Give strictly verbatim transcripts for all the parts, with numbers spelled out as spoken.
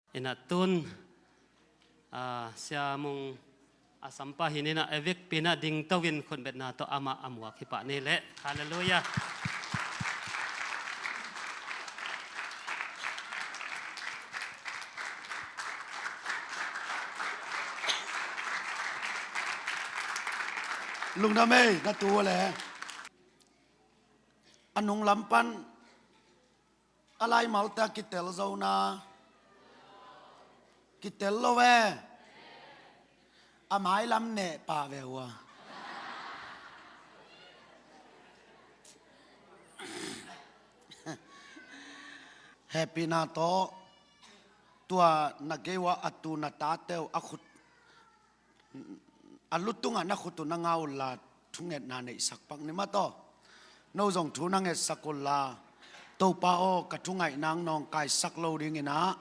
Inah tun, ah, Sia Mung a sampa hi inah, a vekpi inah dingto in khutbetna tawh amah a muak hi pah ni leh. Halleluiah. Lungdam ei, na tu le. A nung lam pan a laimalte a kitel zo na, kitel lo e. A mailam neh pah ve uh a. Hehpihna tawh tua na gei uh a, a tu na tate uh a khut, a lu tungah na khut uh na nga unla, thungetna neihsak pak ni maw taw. No zong thu na ngetsak unla, Topa aw, ka thungaihna hong nawngkaisak lo ding inah,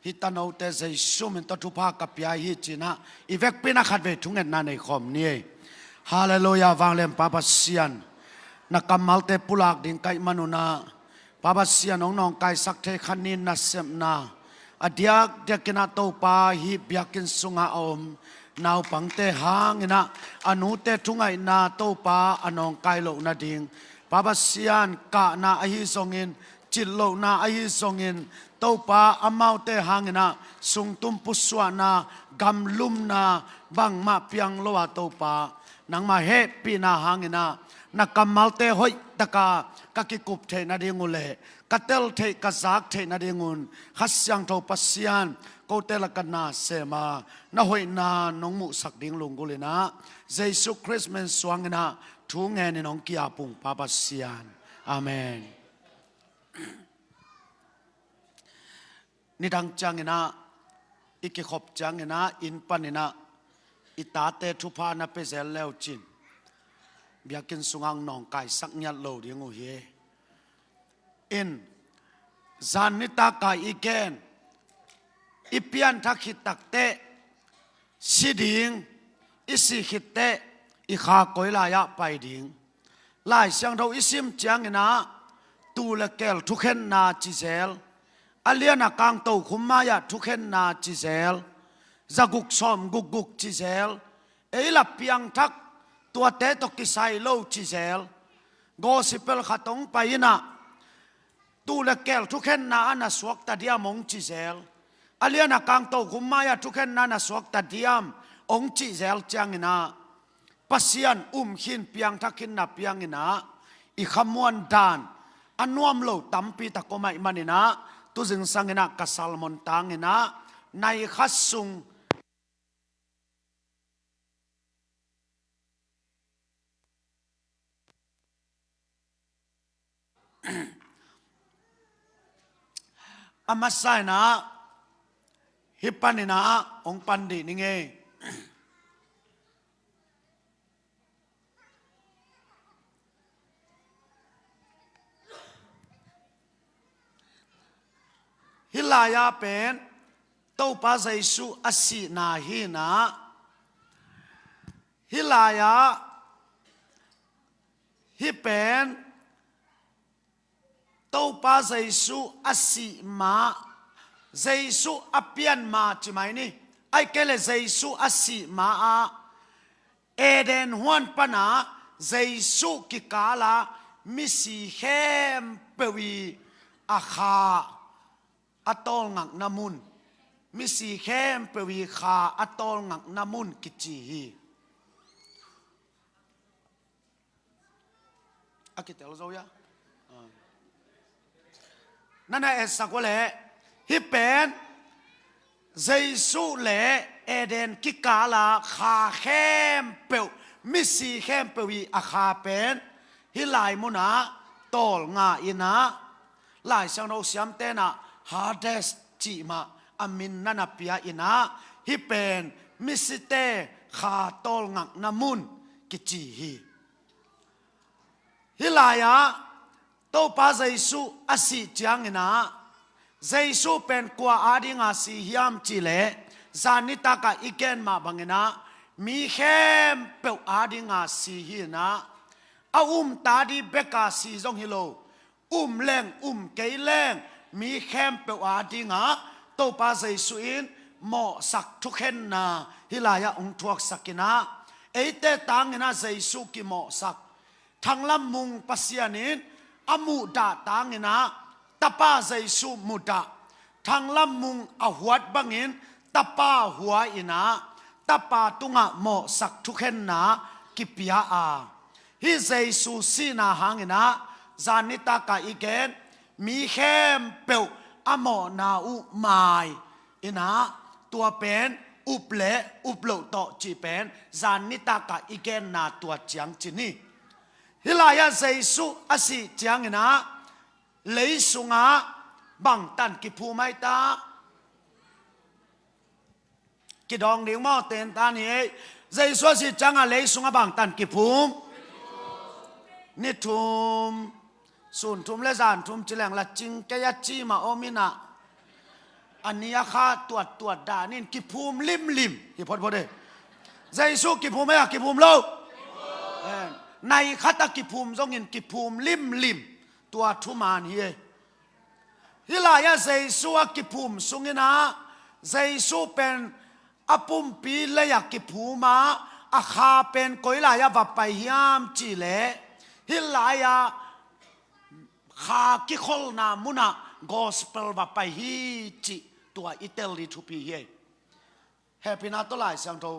hih tanote Jesu min tawh thupha ka pia hi ci inah, i vekpi inah khatvei thungetna nei khawm ni ei. Halleluiah, vanglian Pa Pasian. Na kammalte pulak ding ka hih man un ah, Pa Pasian hong nawngkaisak thei kha ni nasepna, a diakdiak inah Topa hih biakinn sungah a om naupangte hang inah, a nute thungaihna Topa a nawngkai loh nading, Pa Pasian, kahna ahi zongin, citlohna ahi zongin, Topa amaute hang inah sungtum pusuahna, gamlumna bangmah piang lo a, Topa, nangmah hehpihna hang inah na kammalte hoihtaka ka kikup theih nading uh leh ka tel theih, ka zak theih nadingun, Kha Siangtho Pasian, kote lakah na sem a, na hoihna nong muhsak ding lunggulh inah, Jesu Khrist min suang inah thu ngenin hong ki-ap ung, Pa Pasian. Amen. Nidang ciang inah, i kikhop ciang inah, inn pan inah i tate thupha na pia zel le uh cin, biakinn sungah hong nawngkaisak ngiat lo ding uh hi. In, zan nitak a i gen, i pianthak khit takteh si ding, i sih khit teh i kha koi lai-ah pai ding. Lai Siangtho i sim ciang inah, tuu le keel thukhenna ci zel, a lian a kang tokhom mai-ah thukhenna ci zel, zaguk sawm gukguk ci zel, ei la piangthak tuate tawh kisai lo ci zel, gospel khat hong pai inah, tuu le keel thukhenna ah na suakta diam hong ci zel, a lian a kang tokhom mai-ah thukhenna na suakta diam hong cih zel ciang inah, Pasian um khin, piangthak khin na piang inah, i khamuan dan a nuam lo tampi tak om ahih man inah, tu zingsang inah ka sermon tang inah, nai khat sung a masa inah, hih pan inah hong pan dih ning ei. Hih lai-ah pen Topa Jesu a sihna hi inah, hih lai-ah, hih pen Topa Jesu a sih ma, Jesu a pian ma ci mai ni. Ahih kei leh Jesu a sih ma-ah, Eden huan panah Jesu kikal ah misi khempeuh i a kha a tawlngakna mun, misi khempeuh i kha a tawlngakna mun kici hi. A kitel zo ia? Ah. Na na etsak uh leh, hih pen Jesu le Eden kikal a kha khempeuh, misi khempeuh i a kha pen hih lai munah tawlnga inah, Lai Siangtho siamte inah Hades cih mah a min na na pia inah, hih pen misite kha tawlngakna mun kici hi. Hih lai-ah Topa Jesu a sih ciang inah, Jesu pen kua adinga si hiam cih leh, zan nitak a i gen mah bang inah, mi khempeuh adinga si hi inah, a um ta ding bek a si zong hi lo, um leng um kei leng mi khempeuh adinga Topa Jesu in mawhsak thukhenna hih lai-ah hong thuaksak in ah, eite tangin ah Jesu kimawhsak, thanglam mung Pasian in a muhdah tangin ah Tapa Jesu muhdah, thanglam mung a huat bangin Tapa hua in ah Tapa tungah mawhsak thukhenna kipia a, hih Jesu sihna hangin ah zan nitak ah i gen, mi khempeuh a mawhna uh mai in ah, tua pen up le up loh tawh cih pen zan nitak ah i genna tua ciang ci ni. Hih lai-ah Jesu a sih ciangin ah lei sungah bangtan kiphum ai ta? Kidawng ding maw, tentan hi ei. Jesu a sih ciangah lei sungah bangtan kiphum? Ni thum, sun thum le zan thum ci leng la cing kei a cim a om in ah, a ni a kha tuattuat dan in kiphum limlim hi photphot e. Jesu kiphum ei a kiphum lo? Eh, nai khat a kiphum zongin kiphum limlim, tua thuman hi ei. Hih lai-ah Jesu a kiphum sungin ah, Jesu pen a pumpi lei-ah kiphum a, a kha pen koi lai-ah va pai hiam cih leh, hih lai-ah kha kikholhna munah gospel va pai hi cih tua i tel ding thupi hi ei. Hehpihna tawh Lai Siangtho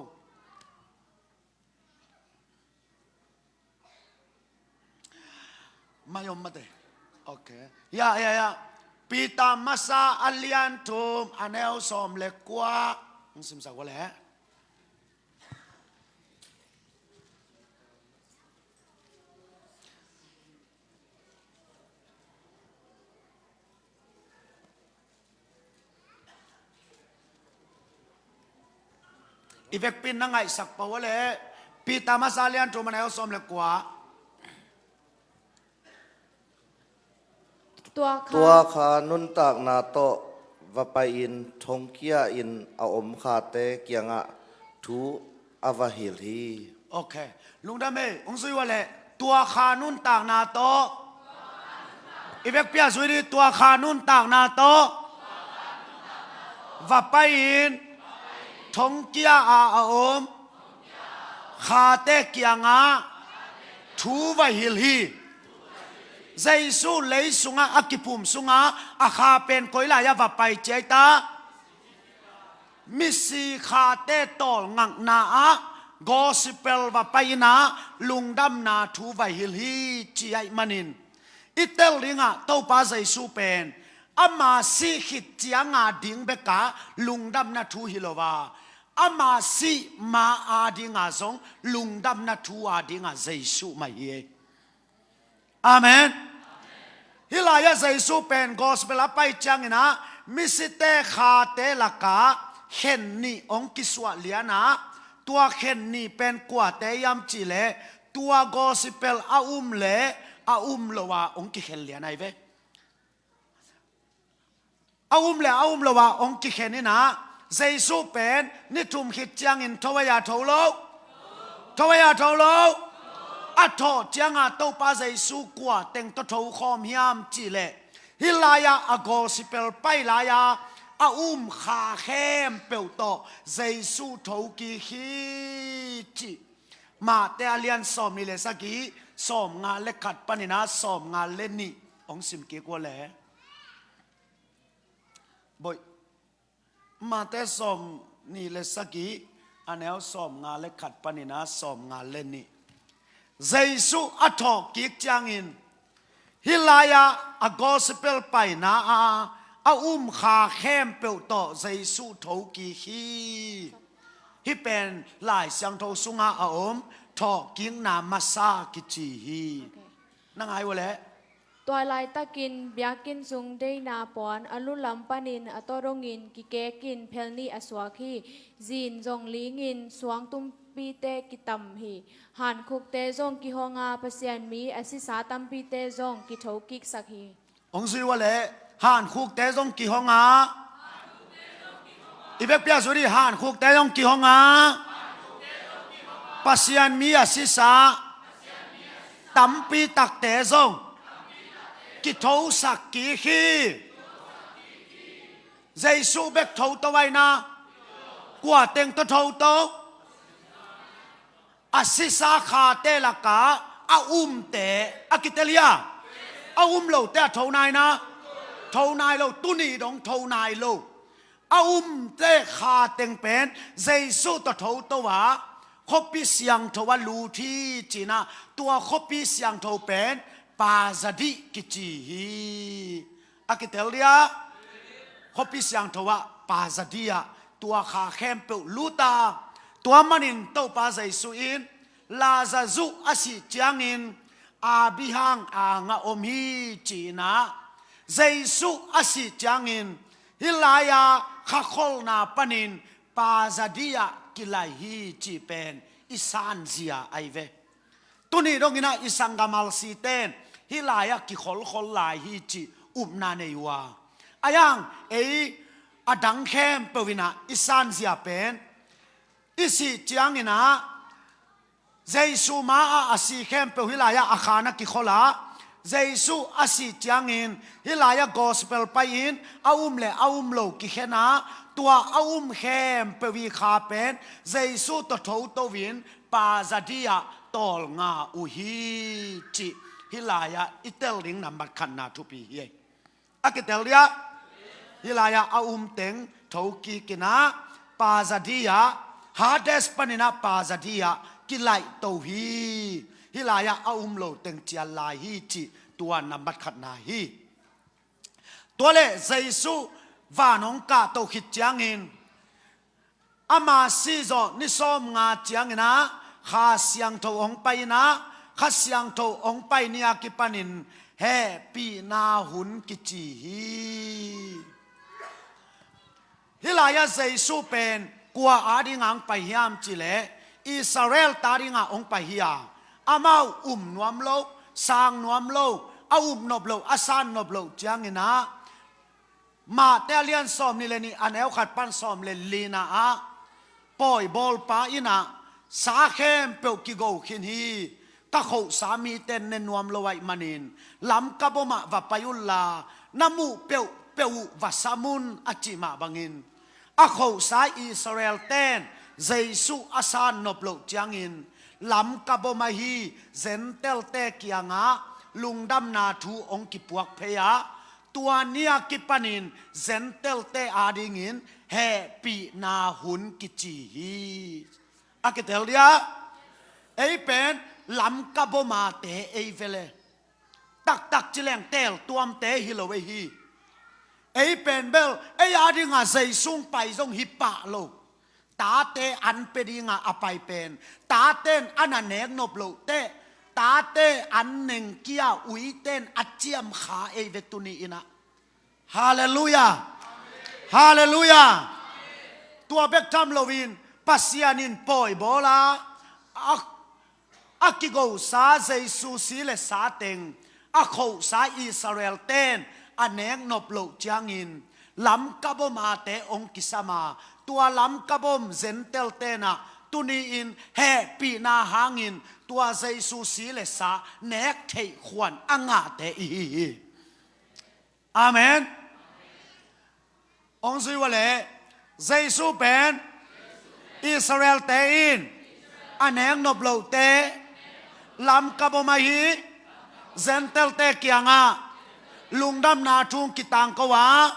mai om mate. Ok. Ya, ya, ya. Peter masa a lian thum a neu sawm le kua. Hong simsak uh leh. I vekpi in na ngaihsak pah uh leh, Peter masa lian thum a neu sawm le kua. Tua kha, tua kha nuntakna tawh va pai-in thongkia-in a om khate kiangah thu a va hilh hi. Ok. Lungdam ei, hong zui uh leh, tua kha nuntakna tawh. I vekpi ah zui dih, tua kha nuntakna tawh va pai-in thongkia-a a om khate kiangah thu va hilh hi. Jesu lei sungah a kiphum sungah a kha pen koi lai-ah va pai ci ai ta? Misi khate tawlngakna ah gospel va pai-in ah lungdamna thu va hilh hi ci ahih manin, i tel dingah Topa Jesu pen ama sih khit ciang a ding bekah lungdamna thu hi lo a, ama sih ma a dingah zong lungdamna thu a dingah Jesu mah hi ei. Amen. Hih lai-ah Jesu pen gospel a pai ciangin ah misite khate lakah khen nih hong kisuah lian a, tua khen nih pen kuate hiam cih leh, tua gospel a um le a um lo a hong kikhen lian ahi ve. A um le a um lo a hong kikhen in ah, Jesu pen ni thum khit ciangin tho ei a tho lo? Tho ei a tho lo? A thawh ciangah Topa Jesu kua teng tawh tho khawm hiam cih leh, hih lai-ah a gospel pai lai-a a um kha khempeuh tawh Jesu thokik hi cih Mate a lian sawm nih le sagih, sawm nga le khat panin ah sawm nga le nih hong sim kik uh leh. Boih. Mate sawm nih le sagih, a neu sawm nga le khat panin ah sawm nga le nih. Jesu a thawh kik ciangin, hih lai-ah a gospel paina a, a um kha khempeuh tawh Jesu thokik hi. Hih pen Lai Siangtho sungah a om thawhkikna masa kici hi. Ok. Na ngai uh leh. Tua laitakin biakinn sung deihna puan a lu lam panin a tawh dongin kikek in phelnih a suak hi. Zin zong lingin suang tumpite kitam hi. Hankhukte zong kihong a, Pasian mi a sisa tampite zong kithokiksak hi. Hong zui uh leh, hankhukte zong kihong a. I vekpi ah zui dih, hankhukte zong kihong a. Pasian mi a sisa tampi takte zong kithosak kik hi. Jesu bek thoto ahi na, kua teng tawh thoto? A sisa khate lakah a umte, a kitel hia? A um lote a tho nai na, tho nai lo, tuni dong tho nai lo. A umte kha teng pen Jesu tawh thoto a, khuapi siangtho a lut hi ci-in ah, tua khuapi siangtho pen Pazadi kici hi. A kitel dia, khuapi siangtho ah Pazadi ah tua kha khempeuh lut a, tua manin Topa Jesu in Lazarus a sih ciangin Abraham angah om hi ci-in ah, Jesu a sih ciangin hih lai-a khakholna panin Pazadi ah kilaih hi cih pen i sanzia ahi ve. Tuni dongin ah i sanggam alsite in hih lai-ah kikholkhol lai hi cih upna nei uh a, ahi hang ei a dang khempeuh in ah i sanzia pen i sih ciangin ah Jesu ma-ah a si khempeuh hih lai-ah a khan a kikhol a, Jesu a sih ciangin hih lai-ah gospel pai-in a um le a um lo kikhen a, tua a um khempeuh i kha pen Jesu tawh thoto in Pazadi ah tawlnga uh hi cih hih lai-ah i tel ding nambat khatna thupi hi. A kitel dia, hih lai-ah a um teng tho kik in ah Pazadi ah, Hades panin ah Pazadi ah kilaih to hi. Hih lai-ah a um lo teng cial lai hi cih tua nambat khatna hi. Tua leh Jesu van hong kahto khit ciangin ama sihzawh ni sawmnga ciangin ah Kha Siangtho hong pai in ah, Kha Siangtho hong pai ni-a kipanin hehpihna hun kici hi. Hih lai-ah Jesu pen kua adingah hong pai hiam cih leh Israel-te adingah hong pai hi a, amau um nuam lo, sang nuam lo, a upnop loh, a sannop loh ciangin ah Mate a lian sawmnih le nih, a neu khat pan sawm le lina ah pawi bawlpa in ah sa khempeuh kigo khin hi. Ka khohsa mite in ne nuam lo ahih manin Lamka bom ah va pai unla, na muh peuhpeuh uh va sam un, a cih mah bangin a khohsa Israel-te in Jesu a sannop loh ciangin Lamka bom ahi Gentile-te kiangah lungdamna thu hong kipuak phei a, tua ni-a kipanin Gentile-te adingin hehpihna hun kici hi. A kitel dia, ei pen Lamka bom a te ei ve le. Taktak ci leng teltuamte hi lo ei hi. Ei pen bel ei adingah Jesu hong pai zong hi pah lo. Tate an pia dingah a pai pen, tate in an a nek nop loh teh, tate an neng kia uite in a ciamkha ei ve tuni in ah. Halleluiah. Halleluiah. Tua bek tham loin Pasian in pawi bawl a, a, a kigosa Jesu si le sa teng a khohsa Israel-te in a nek nop loh ciangin Lamka bom a te hong kisam a, tua Lamka bom Gentile-te in ah tuni-in hehpihna hangin tua Jesu si le sa nek theih khuan a ngahte i hi hi. Amen. Hong zui uh a leh, Jesu pen Israel-te in a nek nop lohte Lamka bom ahi Gentile-te kiangah lungdamna thu hong kitangko a,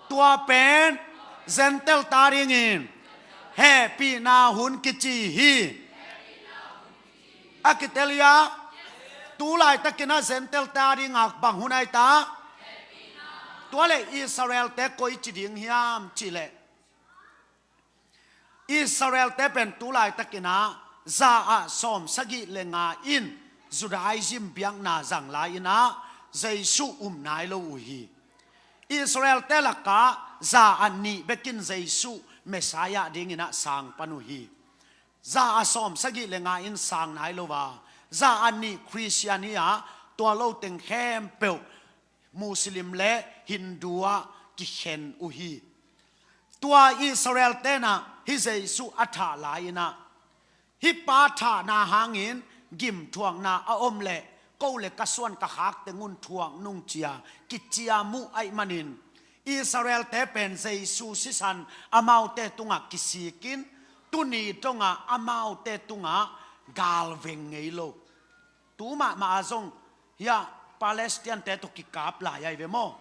tua pen Gentile-te adingin hehpihna hun kici hi. A kitel hia? Tu laitakin a Gentile-te adingah bang hun ahi ta? Tua leh Israel-te koici ding hiam cih leh, Israel-te pen tu laitakin ah za ah sawm sagih le nga in Judaism biakna zang lai-in ah Jesu um nai lo uh hi. Israel-te lakah za ah nih bekin Jesu Messiah dingin ah sang pan uh hi. Za ah sawm sagih le nga in sang nai lo a, za ah nih Khristian hi a, tua lo teng khempeuh Muslim le Hindu ah kikhen uh hi. Tua Israel-te in ah hih Jesu a thah lai-in ah, hih pa thahna hangin gimthuakna a om leh ko le ka suan ka khak teng un thuak nung ci-a kiciam uh ahih manin, Israelte pen Jesu sisan amaute tungah kisikin, tuni dongah amaute tungah galveng ngei lo. Tu mahmah ah zong hiah Palestine-te tawh kikap lai ahi ve maw?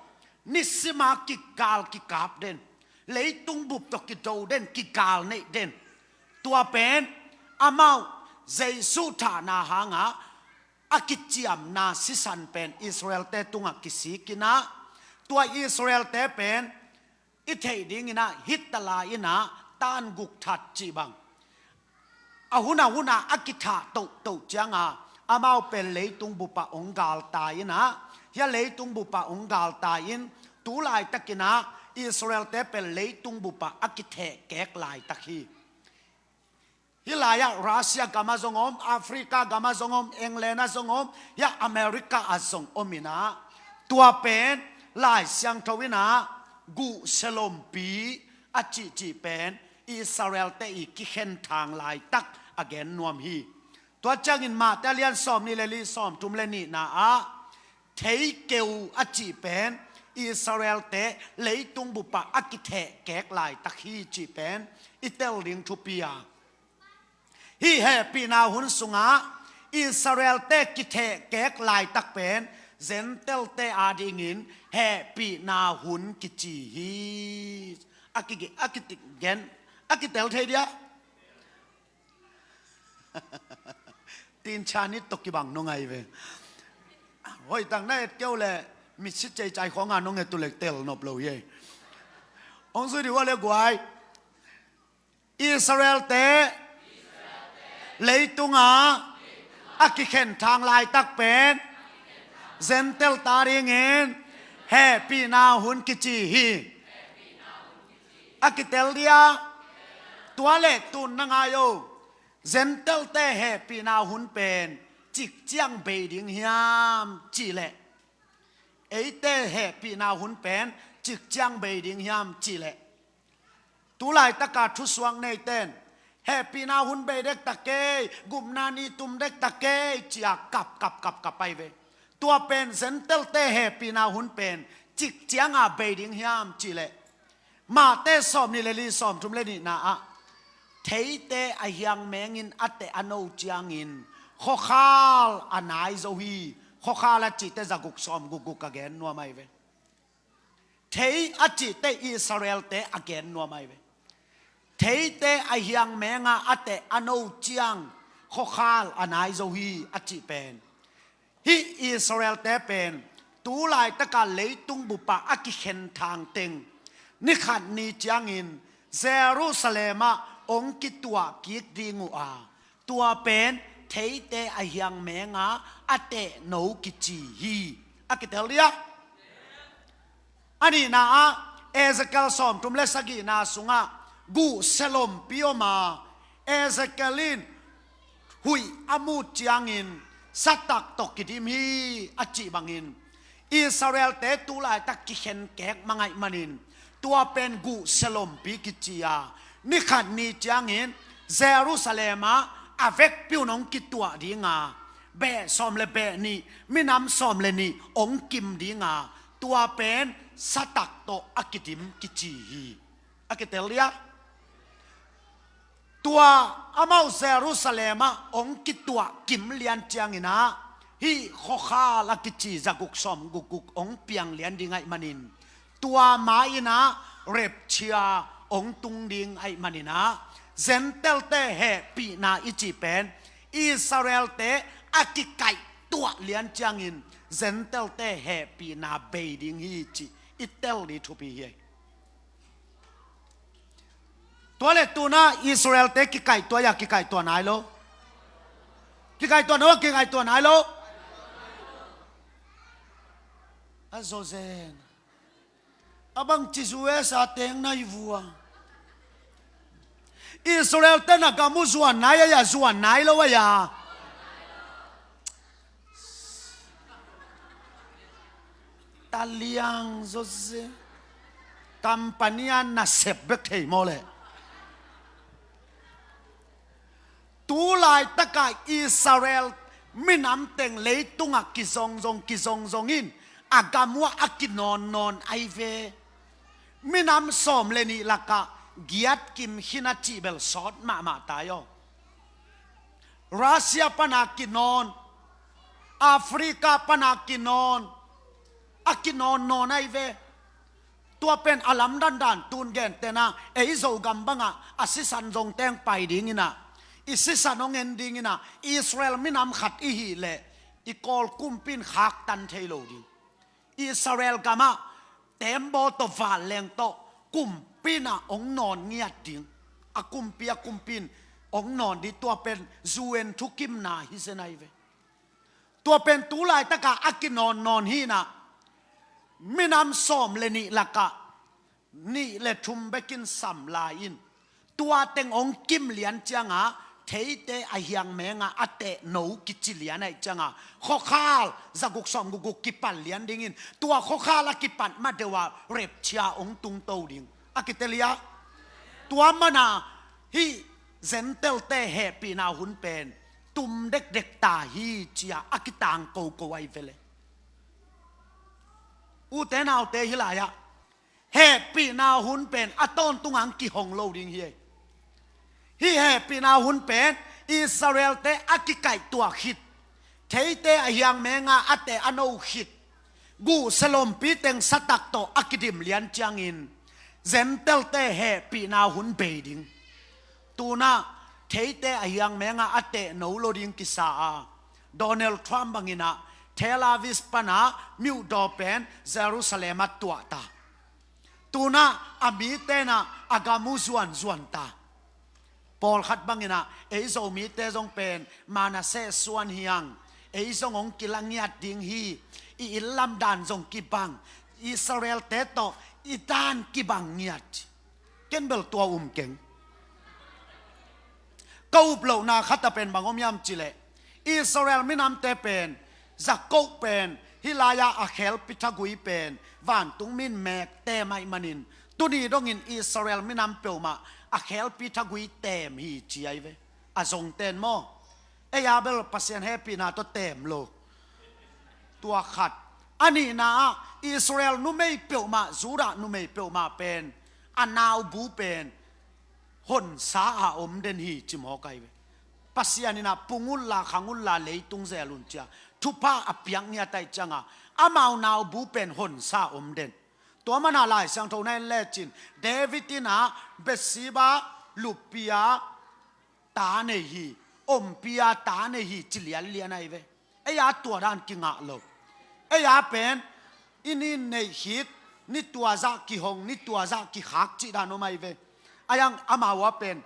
Nisima kigal kikap den, leitung bup tawh kido den, kigal neih den. Tua pen amau Jesu thahna hangah a kiciamna sisan pen Israelte tungah kisikin ah, tua Israelte pen i theih dingin ah Hitler in ah tan guk that cih bang, a hun a hun ah a kithah tohtoh cianga amau pen leitung bupah hong galtai in ah, hiah leitung bupah hong galtai in, tu laitakin ah Israelte pen leitung bupah a kithehkek laitak hi. Hih lai-ah Russia gamah zong om, Africa gamah zong om, England ah zong om, hiah America ah zong om in ah, tua pen Lai Siangtho in ah guhsialompi a cihcih pen Israelte i kikhenthang laitak a gen nuam hi. Tua ciangin Mate a lian sawm nih le li, sawm thum le nihna ah theikeu a cih pen Israelte leitung bupah a kithehkek laitak hi cih pen i tel ding thupi a, hih hehpihna hun sungah Israelte kithehkek laitak pen Gentile-te adingin hehpihna hun kici hi. A kigi-, a kiti gen, a kitel thei dia. Tin cha nit tawh kibang nong ahi ve. Hoih tak na et keu le, mitsi ceicai khawngah nong et uh le tel nop lo hi ei. Hong zui dih ua le guai. Israelte leitungah a kikhenthang laitak pen Gentile-te adingin hehpihna hun kici hi. A kitel dia. Tua le tun na ngai o. Gentile-te hehpihna hun pen cikciang bei ding hiam cihleh, eite hehpihna hun pen cikciang bei ding hiam cihleh, tu laitaka thusuak neiten hehpihna hun bei dekta kei, gupna ni tum dekta kei ci-a kap kap kap kap ahi ve. Tua pen Gentile-te hehpihna hun pen cikcianga bei ding hiam cihleh, Mate sawm nih le li, sawm thum le nihna ah theite a hiang mengin a teh a no ciangin khuakhal a nai zo hi. Khuakhal a cihte za guk sawm guk guk a gen nuam ahi ve. Thei a cihte Israelte a gen nuam ahi ve. Theite a hiang menga a teh a no ciang khuakhal a nai zo hi a cih pen, hih Israelte pen tu laitaka leitung bupah a kikhenthang teng ni khat ni ciangin Jerusalem ah hong kituah kik ding uh a, tua pen theite a hiang menga a teh no kici hi. A kitel dia. A nihna ah Ezekiel sawm thum le sagihna sungah guhsialompi om a, Ezekiel in huih a mut ciangin satak tawh kidim hi a cih bangin Israelte tu laitak kikhenkek mangaih manin tua pen guhsialompi kici a, ni khat ni ciangin Jerusalem ah a vekpi un hong kituah dinga, beh sawm le beh nih, minam sawm le nih hong kim dinga, tua pen satak tawh a kidim kici hi. A kitel dia. Tua amau Jerusalem ah hong kituah kim lian ciangin ah hih khuakhal a kici za guk sawm guk guk hong piang lian ding ahih manin, tua ma-in ah rapture hong tung ding ahih manin ah Gentile-te hehpihna i cih pen Israelte a kikaihtuah lian ciangin Gentile-te hehpihna bei ding hi cih i tel ding thupi hi. Tua le tuna Israelte kikaihtuah a, kikaihtuah nai lo. Kikaihtuah no, kikaihtuah nai lo. A zawzen a bangci zu e sa teng nai vua. Israelte na gam uh zuan nai a, zuan nai lo a. Taliang zawzen. Kampani a nasep bek thei maw leh. Tu laitaka Israel minam teng leitungah kizongzong kizongzong in a gam uh a kinawnnawn ahi ve. Minam sawm le nih lakah giat kim khin a cih bel sawt mahmah tai aw. Russia pana kinawn, Africa pana kinawn, a kinawn nawn ahi ve. Tua pen a lamdang dan tun gentehna ei Zogam bangah a sisan zong teng pai dinginah, i sisan hong en dinginah, Israel minam khat i hih leh i Kawl kumpi in khaktan thei lo ding. Israel gamah tembaw tawh vanleng tawh kumpi inah hong nawn ngiat ding. A kumpi a kumpi in hong nawn ding. Tua pen U N thukimna hi zen ahi ve. Tua pen tu laitakah a kinawn nawn hinah, minam sawm le nih lakah nih le thum bekin sam lai in, tua teng hong kim lian ciangah, theite a hiang mengah a teh no kici lian ahih ciangah, khuakhal zaguk sawm gukguk kipan lian dingin, tua khuakhal a kipan ma deuh ah rapture hong tungto ding. A kitelia. Tua mana hih Gentile-te hehpihna hun pen tum dekdek ta hi cia a kitang koko ahi vele. Ute naute, hih lai-ah hehpihna hun pen a tawntung hang kihong lo ding hi. Hih hehpihna hun pen Israel-te a kikaihtuah khit, theite a hiang menga a teh a no khit, guh selompi teng satak tawh a kidim lian ciangin Gentile-te hehpihna hun bei ding. Tunah theite a hiang menga a teh no lo ding kisa a, Donald Trump banginah Tel Aviv panah myo daw pen Jerusalem ah tuah ta. Tunah a mite inah a gam uh zuanzuan ta. Pawlkhat banginah ei Zomite zong pen Manasseh suan hi hang, ei zong hong kila ngiat ding hi. I inn lamdan zong kibang, Israel-te tawh i dan kibang ngiat. Ken bel tua um keng. Ka uplohna khat a pen bang om hiam cileh, Israel minamte pen Jakob pen hih lai-ah a khelpi thagui pen vantungmi in mek teem ahih manin, tuni dongin Israel minam peuhmah a khelpi thagui teem hi ci ahi ve. A zongten maw? Ei a bel Pasian hehpihna tawh teem lo. Tua khat. A nihna ah Israel numei peuhmah, Judah numei peuhmah pen a naubu pen honsa a om den hi ci mawk ahi ve. Pasian inah pung unla, khang unla, leitung zel un cia thupha a piak ngiat ahih cianga, amau naubu pen honsa a om den. Tua mana Lai Siangtho na en lecin David inah Bathsheba luppi a ta nei hi, ompi a ta nei hi ci lianlian ahi ve. Ei a tua dan kingah lo. Ei a pen i nin neih khit, ni tua zah kihong, ni tua zah kikhak cih dan om ahi ve. Ahi hang amau a pen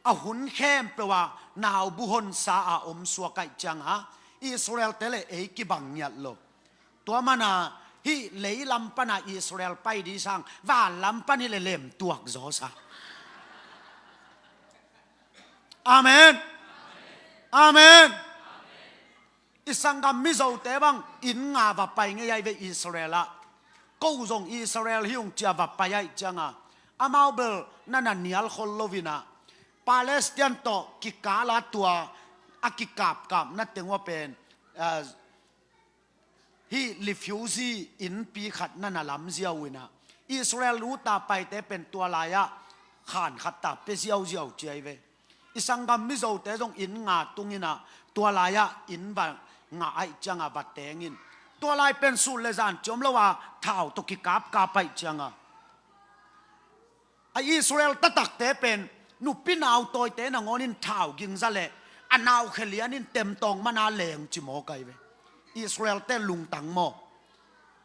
a hun khempeuh ah naubu honsa a om suak ahih cianga Israel-te le ei kibang ngiat lo. Tua mana hih leilam pana Israel pai ding sang, vanlam pan hi le lemtuak zawsa. Amen. Amen. I sanggam Mizote bang inn nga va pai ngei ahi ve Israel ah. Ko zong Israel hi ung cia va pai ahih cianga, amau bel na na nial khol lo inah, Palestine tawh kikala tua a kikapkapna teng uh a pen, ah, hih refugee innpi khat na na lam ziau inah, Israel uta paite pen tua lai-ah khan khat ta pia ziauziau ci ahi ve. I sanggam Mizote zong inn nga tung inah, tua lai-ah inn va ngah ahih cianga va teng in, tua lai pen sut le zan ci om lo a, thau tawh kikapkap ahih cianga, a Israel taktakte pen nupi nau tawite nangawn in thau ging za leh a naukhia lian in temtawng mana leng ci mawk ahi ve. Israel-te lungtang maw?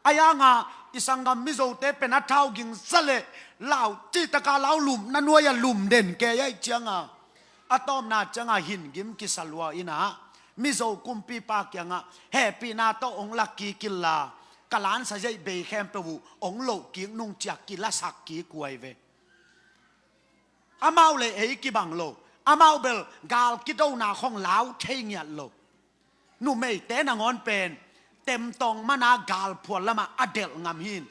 Ahi hanga i sanggam Mizote pen a thau ging za leh lau citaka lau lumna nuai-a lum den kei ahih cianga, a tawpna cianga hin gim kisa lua inah Mizo kumpipa kiangah hehpihna tawh hong la kik inla, ka lansa zeih bei khempeuh uh hong loh kik nung cia kilasak kik uh ahi ve. Amau le ei kibang lo. Amau bel gal kidona khong lau thei ngiat lo. Numeite nangawn pen temtawng mana galphual lamah a delh ngam hi in.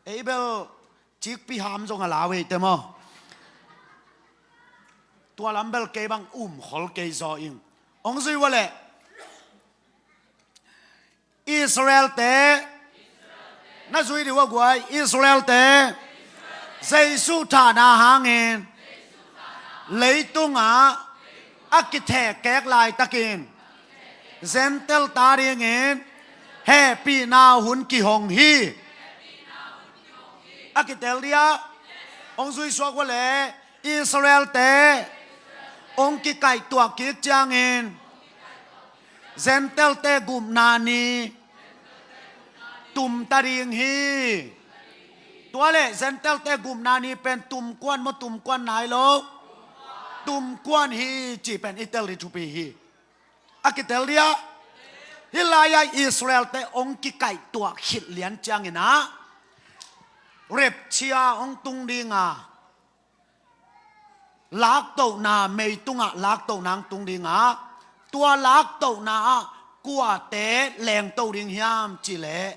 Ei bel cikpi ham zong a lau eite maw? Tua lam bel kei bang um khol kei zaw ing. Hong zui ua leh Israel-te, na zui dih ua guai, Israel-te Jesu thahna hangin leitungah a kithehkek laitakin Gentile ta dingin hehpihna hun kihong hi. A kitel dia, hong zui suak ua le Israel-te hong kikaihtuah kik ciangin Gentile-te gupna ni tumta ding hi. Tua le Gentile-te gupna ni pen tumkuan maw, tumkuan nai lo? Tumkuan hi cih pen i tel ding thupi hi. A kitel dia, hih lai-ah Israel-te hong kikaihtuah khit lian ciangin ah rapture hong tung ding a, laktohna, meitungah laktohna hong tung ding a, tua laktohna ah kuate lengto ding hiam cih leh,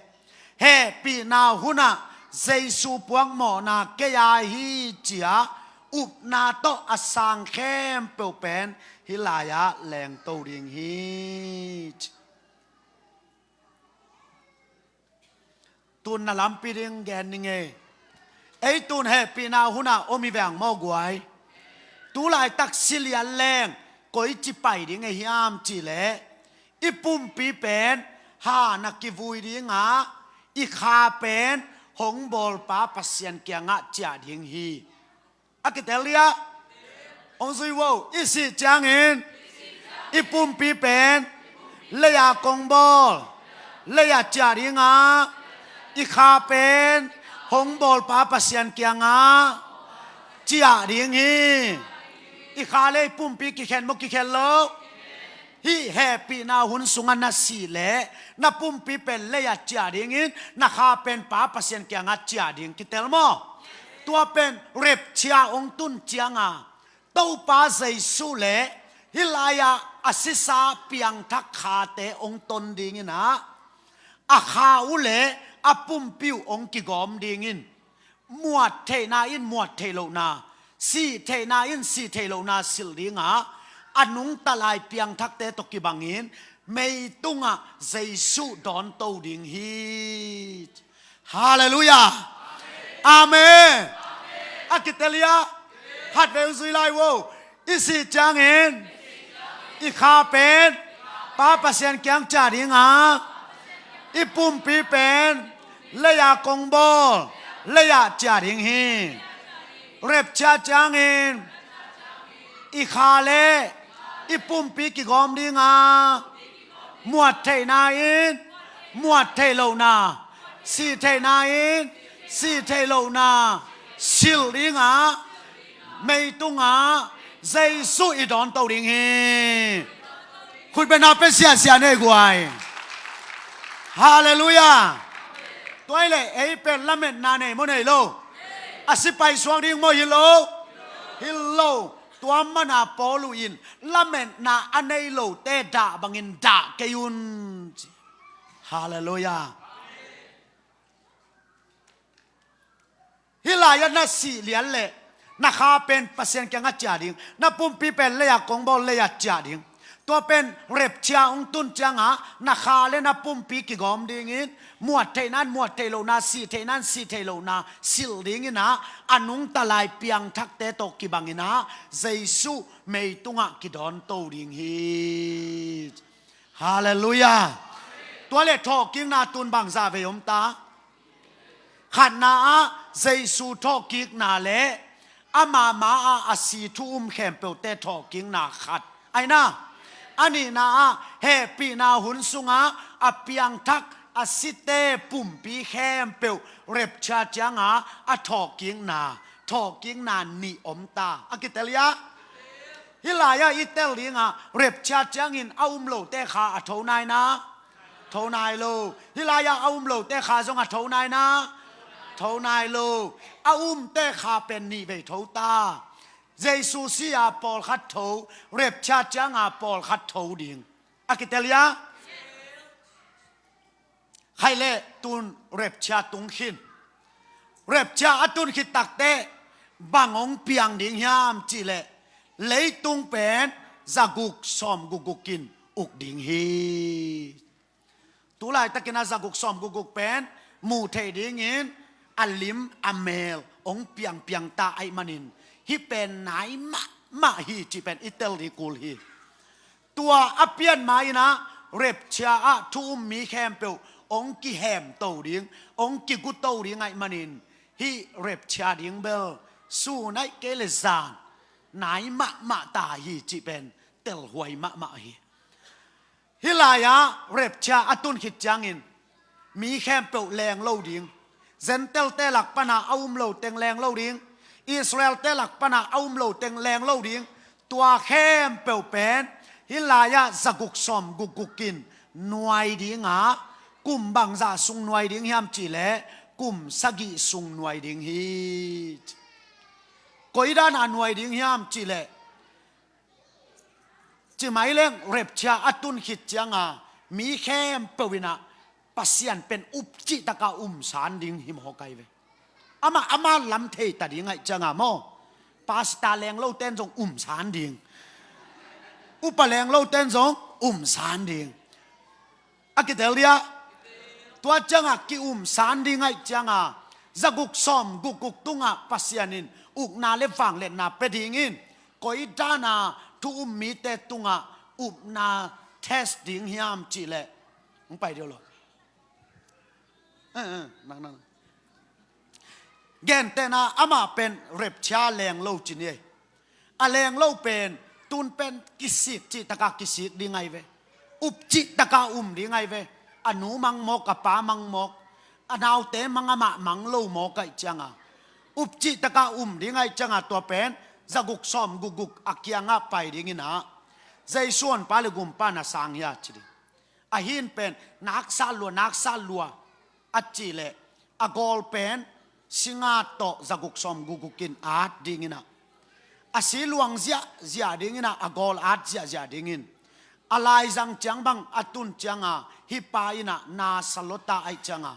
hehpihna hunah Jesu puakmawhna kei a hi ci-a upna tawh a sang khempeuh pen hih lai-ah lengto ding hi. Tun na lampi ding gen ning ei. Ei tun hehpihna hunah om hi veng maw guai? Tu laitak si lian leng koici pai ding ei hiam cih leh, i pumpi pen ha na kivui ding a, i kha pen hong bawlpa Pasian kiangah ciah ding hi. A kitel dia, hong zui vo, i sih ciangin i pumpi pen lei-a kong bawl, lei-ah ciah ding a, i kha pen hong bawlpa Pasian kiangah ciah ding hi. I kha le i pumpi kikhen maw, kikhen lo? Hih hehpihna hun sungah na sih leh na pumpi pen lei-ah ciah dingin na kha pen Pa Pasian kiangah ciah ding, kitel maw? Tua pen rapture hong tun ciang a, Topa Jesu le hih lai-ah a sisa piangthak khate hong ton dingin ah, a kha uh le a pumpi uh hong kigawm dingin, muat theihna in muat theih lohna, sih theihna in sih theih lohna silh ding a, a nungta lai piangthakte tawh kibangin meitungah Jesu dawnto ding hi. Halleluiah. Amen. A kitel dia, khatvei hong zui lai vo. I sih ciangin i kha pen Pa Pasian kiang ciah ding a, i pumpi pen lei-a kong bawl, lei-ah ciah ding hi. Rapture ciangin i kha le i pumpi kigawm ding a, muat theihna in muat theih lohna, sih theihna in sih theih lohna silh ding a, meitungah Jesu i dawnto ding hi. Khutbetna pen siasia nei guai. Halleluiah. Tua hi leh ei pen lametna nei maw nei lo? A si paisuak ding maw hi lo? Hi lo. Tua mana Paul uh in lametna a nei lote dah bangin dah kei un ci. Halleluiah. Hih lai-ah na sih lian leh na kha pen Pasian kiangah ciah ding, na pumpi pen lei-a kong bawl, lei-ah ciah ding. Tua pen rapture hong tun ciang a, na kha le na pumpi kigawm dingin, muat theihna in muat theih lohna, sih theihna in sih theih lohna silh dingin ah, a nungta lai piangthakte tawh kibangin ah Jesu meitungah kidawnto ding hi. Halleluiah. Tua le thawhkikna tun bangzah vei om ta? Khatna ah Jesu thawhkikna le ama ma-ah a si thu um khempeuhte thawhkikna khat ahi na. A nihna ah hehpihna hun sungah a piangthak a site pumpi khempeuh rapture ciang a a thawhkikna, thawhkikna nih om ta. A kitel dia? Hih lai-ah i tel ding a, rapture ciangin a um lote kha a tho nai na? Tho nai lo. Hih lai-ah a um lote kha zong a tho nai na? Tho nai lo. A umte kha pen nih vei tho ta. Jesu si a pawlkhat tho, rapture ciang a pawlkhat tho ding. A kitel dia? Khaih leh tun rapture tung khin. Rapture a tun khit takteh bang hong piang ding hiam cih leh, leitung pen zaguk sawmguk guk in uk ding hi. Tu laitakin a zaguk sawmguk guk pen muh theih dingin a lim a mel hong piangpiang ta ahih manin, hih pen nai mahmah hi cih pen i tel ding kul hi. Tua a pian ma-in ah rapture ah thu um mi khempeuh hong kihemto ding, hong kiguto ding ahih manin, hih rapture ding bel sun ahih kei leh zan nai mahmah ta hi cih pen telhuai mahmah hi. Hih lai-ah rapture a tun khit ciangin mi khempeuh leng lo ding. Gentile-te lak pana a um lo teng leng lo ding. Israel-te lak pana a um lo teng leng lo ding. Tua khempeuh pen hih lai-ah zaguk sawm gukguk in nuai ding a, kum bangzah sung nuai ding hiam cih leh kum sagih sung nuai ding hi. Koi dan a nuai ding hiam cih leh, ci mai leng rapture a tun khit ciang a mi khempeuh in ah Pasian pen upcih taka um san ding hi mawk ai ve. Amah, amah lam thei ta ding ahih ciang a maw, pastor leng lo ten zong um san ding, upa leng lo ten zong um san ding. A kitel dia? Tua ciang a ki-um san ding ahih ciang a zaguk sawm gukguk tungah Pasian in ukna le vangliatna pia ding in, koi dan a thu um mite tungah upna test ding hiam cih leh, hong pai deuh lo. Eh, eh, nang, nang. Gentehna amah pen rapture leng lo ci ni ei. A leng lo pen tun pen kisik cih taka kisik ding ai ve. Upcih taka um ding ai ve. A nu mang mawk, a pa mang mawk, a naute mang, amah mang lo mawk ahih ciang a, upcih taka um ding ahih ciang a tua pen zaguk sawm gukguk a kiangah pai ding in ah, Jesu honpa le gumpa na sang hia ci ding. A hin pen naksa lua, naksa lua a cih leh, a gawl pen singa tawh zaguk sawm gukguk in at ding in ah, a si luang ziahziah ding in ah, a gawl at ziahziah ding in, a laizang ciang bang a tun ciang a hih pa in ah na sa lua ta ahih ciang a,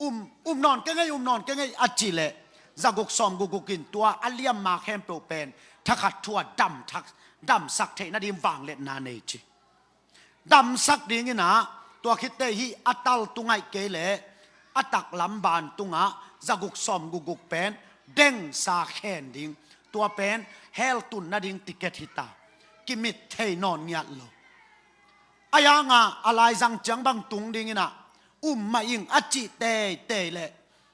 um, um nawn keng ei, um nawn keng ei a cih leh, zaguk sawm gukguk in tua a liamma khempeuh pen thakhat thu a dam thak, damsak theih nading vangliatna nei ci. Damsak ding in ah, tua khit teh hih a tal tung ahih kei leh a taklam ban tungah zaguk sawm gukguk pen dengsa khen ding. Tua pen hell tun nading ticket hi ta. Kimit thei nawn ngiat lo. A yang a, a laizang ciang bang tung ding in ah, um mah ing a cih teitei leh,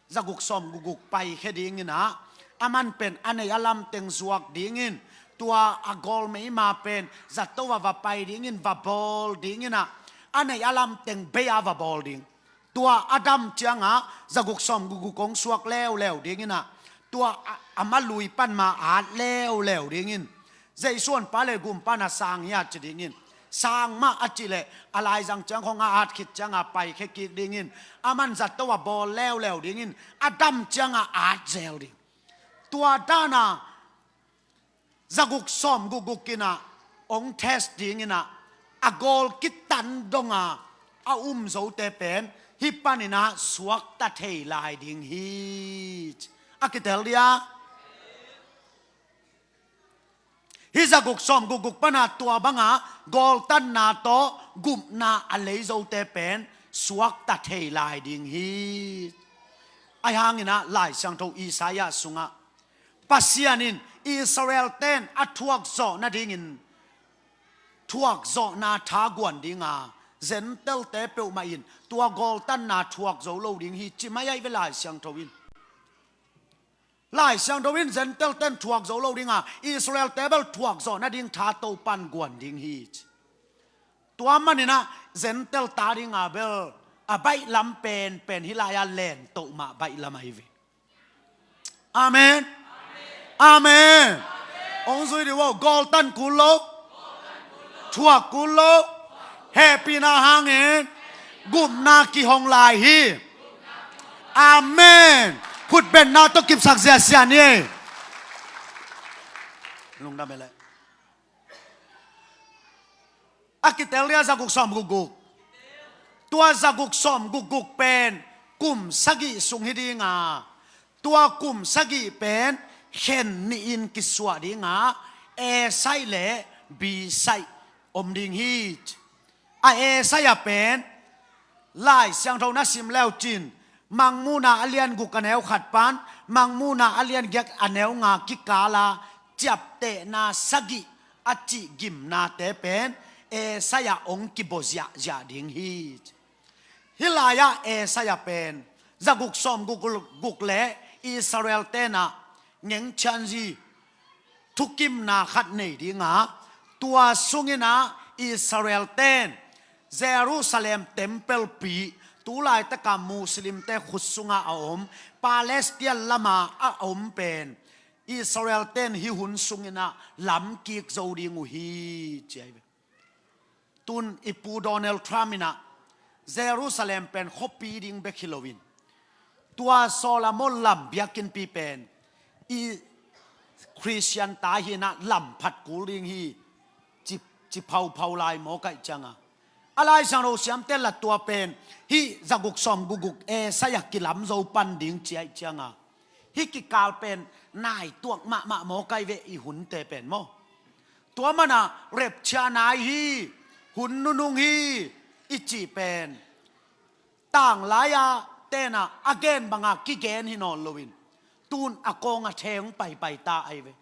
zaguk sawm gukguk paikhia ding in ah, aman pen a neih a lam teng zuak ding in, tua a gawl meima pen zato a va pai ding in, va bawl ding in ah, a neih a lam teng bei a va bawl ding. Tua a dam ciang a zaguk sawm gukguk hong suak leuleu ding in ah, tua a, a ma lui pan ma at leuleu ding in, Jesu honpa le gumpa na sang hia ci ding in, sang mah a cih leh, a laizang ciang khong a at khit ciang a paikhia kik ding in, aman zato a bawl leuleu ding in, a dam ciang a at zel ding. Tua dan a zaguk sawm gukguk in ah hong test ding in ah, a gawl kitan dong a a um zote pen hih pan in ah suakta thei lai ding hi. A kitel dia? Hih zaguk sawm gukguk pan a tua bang a gawltanna tawh gupna a lei zote pen suakta thei lai ding hi. Ahi hangin ah Lai Siangtho Isaiah sungah Pasian in Israel ten a thuak zawh nading in thuak zawhna tha guan ding a, Gentile-te peuhmah in tua gawltanna thuak zo lo ding hi, ci mai ahi ve Lai Siangtho in. Lai Siangtho in Gentile ten thuak zo lo ding a, Israel-te bel thuak zawh nading tha Topan guan ding hi, ci. Tua manin ah Gentile ta ding a bel a baih lam penpen hih lai-a len toh mah baih lam ahi ve. Amen. Amen. Hong zui dih uh aw, gawltan kul lo, thuak kul lo, hehpihna hangin gupna kihong lai hi. Amen. Khutbenna tawh kipsak ziahziah ni. Lungdam e leh. A kitel dia zaguk sawm gukguk? Tua zaguk sawm gukguk pen kum sagih sung hi ding a, tua kum sagih pen khen nihin kisuah ding a, A side le B side om ding hi. A A side a pen Lai Siangtho na sim leu cin, Mangmuhna a lian guk a neu khat pan Mangmuhna a lian giat a neu nga kikala ciaptehna sagih a cih gimnate pen Isaiah hong kibawl ziahziah ding hi. Hih lai-ah Isaiah pen zaguk sawm guk, guk le Israel tenah ngengchianzi thukimna khat nei dinga, tua sunginah Israel ten Jerusalem tempelpi, tu laitaka Muslimte khut sunga a om, Palestine lama a om pen Israel ten hih hun sunginah lamkik zo ding uh hi, ci ahi ve. Tun i Pu Donald Trump inah Jerusalem pen khuapi ding bek hi loin, tua Solomon lam biakinnpi pen i Khristian ta hinah lam phat kul ding hi, ci, ci phauphau lai maw kaih cianga. A Lai Siangtho siamte la tua pen hih zaguk sawm gukguk Isaiah kilam zo pan ding ci aih cianga, hih kikal pen nai tuak mahmah maw kaih ve i hunte pen maw. Tua mana rapture nai hi, hun nunung hi i cih pen tanglai-a tenah a gen banga kigen hi nawn loin, tun a kawng a theng paipai ta ahi ve.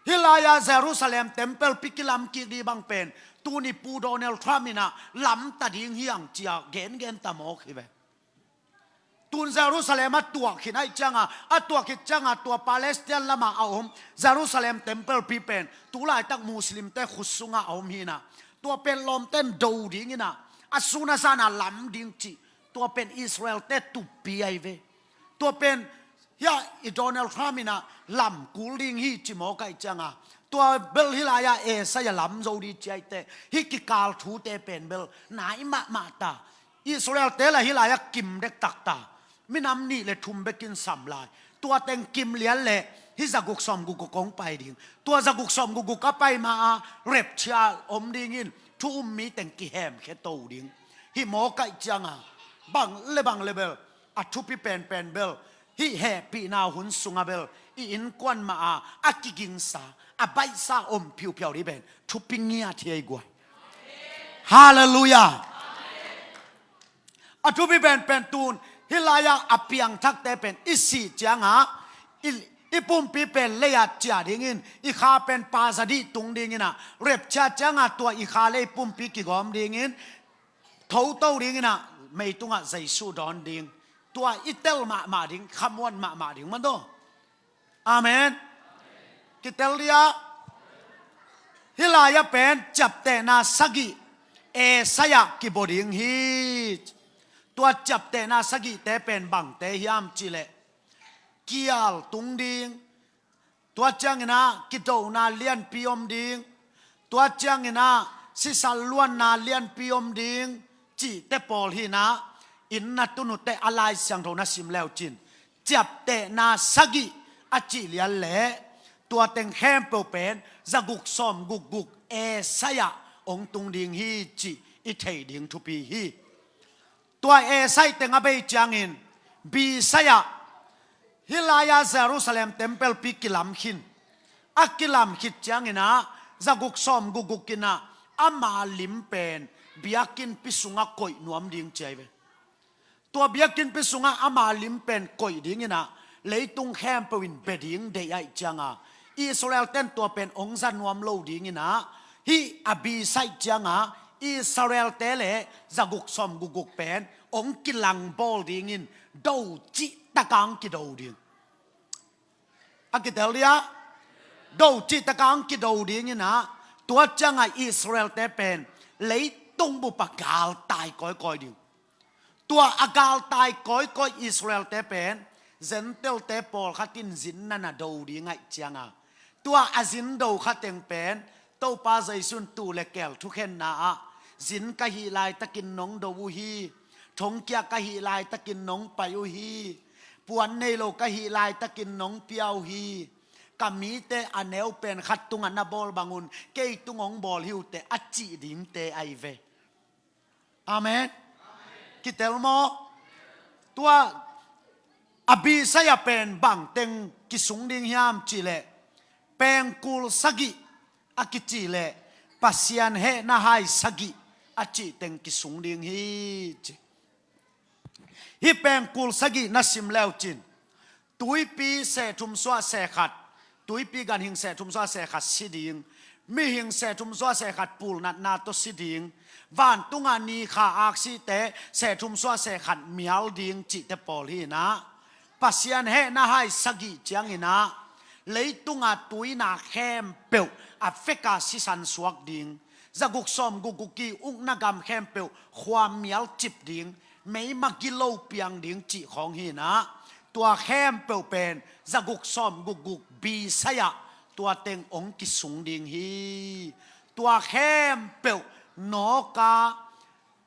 Hih lai-a Jerusalem tempelpi kilamkik ding bang pen tun i Pu Donald Trump inah lamta ding hi ang cia gengen ta mawk hi ve. Tun Jerusalem a tuak khin aih cianga, a tuak khit cianga tua Palestine lama a om Jerusalem tempelpi pen tu laitak Muslimte khut sunga a om hinah, tua pen lawmten do dinginah a sun a zana lam ding cih, tua pen Israelte tuppi ahi ve. Tua pen hia i Donald Trump inah lam kul ding hi ci maw kaih cianga, tua bel hih lai-ah Isaiah lam zo ding ci aih teh, hih kikal thute pen bel nai mahmah ta. Israelte la hih lai-ah kim dektak ta. Minam nih le thum bekin sam lai. Tua teng kim lian le hih zaguk sawm gukguk hong pai ding. Tua zaguk sawm gukguk a pai ma-a rapture om dingin thu um mi teng kihemkhia to ding hi maw kaih cianga, bang le bang le bel a thupi penpen bel hih hehpihna hun sunga bel i innkuan ma-a a kigingsa, a baihsa om phiuphiau dih pen thupi ngiat hi ei guai. Halleluiah. A thupi penpen tun hih lai-ah a piangthakte pen i sih cianga i, i pumpi pen lei-at cia dingin, i kha pen pazadih tung dinginah rapture cianga tua i kha le i pumpi kigawm dingin thoto dinginah meitunga Jesu dawn ding. Tua i tel mahmah ding, khamuan mahmah ding man do. Amen. Kitel dia. Hih lai-ah pen ciaptehna sagih Isaiah kibawl ding hi. Tua ciaptehna sagihte pen bangte hiam cihleh, kial tung ding, tua cianginah kidona lianpi om ding, tua cianginah sisal luanna lianpi om ding cihte pawl hinah, inn na tun uh teh a Lai Siangtho na sim leucin ciaptehna sagih a cih lian le tua teng khempeuh pen zaguk sawm gukguk Isaiah hong tung ding hi cih i thei ding thupi hi. Tua Isaiah teng a bei ciangin Isaiah, hih lai-ah Jerusalem tempelpi kilam khin, a kilam khit cianginah zaguk sawm gukguk inah ama lim pen biakinnpi sungah koih nuam ding ci ahi ve. Tua biakinnpi sungah ama lim pen koih dinginah leitung khempeuh in bia ding deih aih cianga, Israel ten tua pen hong za nuam lo dinginah, hih a Isaiah cianga Israelte le zaguk sawm gukguk pen hong kilangbawl dingin do cih taka hong kido ding. A kitel dia, do cih taka hong kido dinginah, tua cianga Israelte pen leitung bupa galtai kawikawi ding. Tua a galtai kawikawi Israelte pen Gentile-te pawlkhat in zin na na do ding aih cianga, tua a zin do khateng pen Topa Jesu in tuu le keel thukhenna ah, zin ka hih laitakin nong do uh hi, thongkia ka hih laitakin nong pai uh hi, puan nei lo ka hih laitakin nong pia uh hi, ka mite a neu pen khat tungah na bawl bangun kei tung hong bawl hi uh teh a cih dingte ahi ve. Amen. Kitel maw? Tua a Isaiah pen bangteng kisung ding hiam cihleh, pengkul sagih a kicihleh Pasian hehna hai sagih a cihteng kisung ding hi ci. Hih pengkul sagih na sim leucin Tuipi seh thum suah seh khat, tuipi ganhing seh thum suah seh khat si ding, mihing seh thum suah seh khat pulnatna tawh si ding, vantungah ni kha aksite seh thum suah seh khat mial ding cihte pawl hi inah, Pasian hehna hai sagih cianginah, leitungah tuina khempeuh a veka sisan suak ding, zaguk sawm gukguk i ukna gam khempeuh khuamial cip ding, meima gilo piang ding cih khawng hi inah, tua khempeuh pen zaguk sawm gukguk B sai-ah tua teng hong kisung ding hi. Tua khempeuh nawka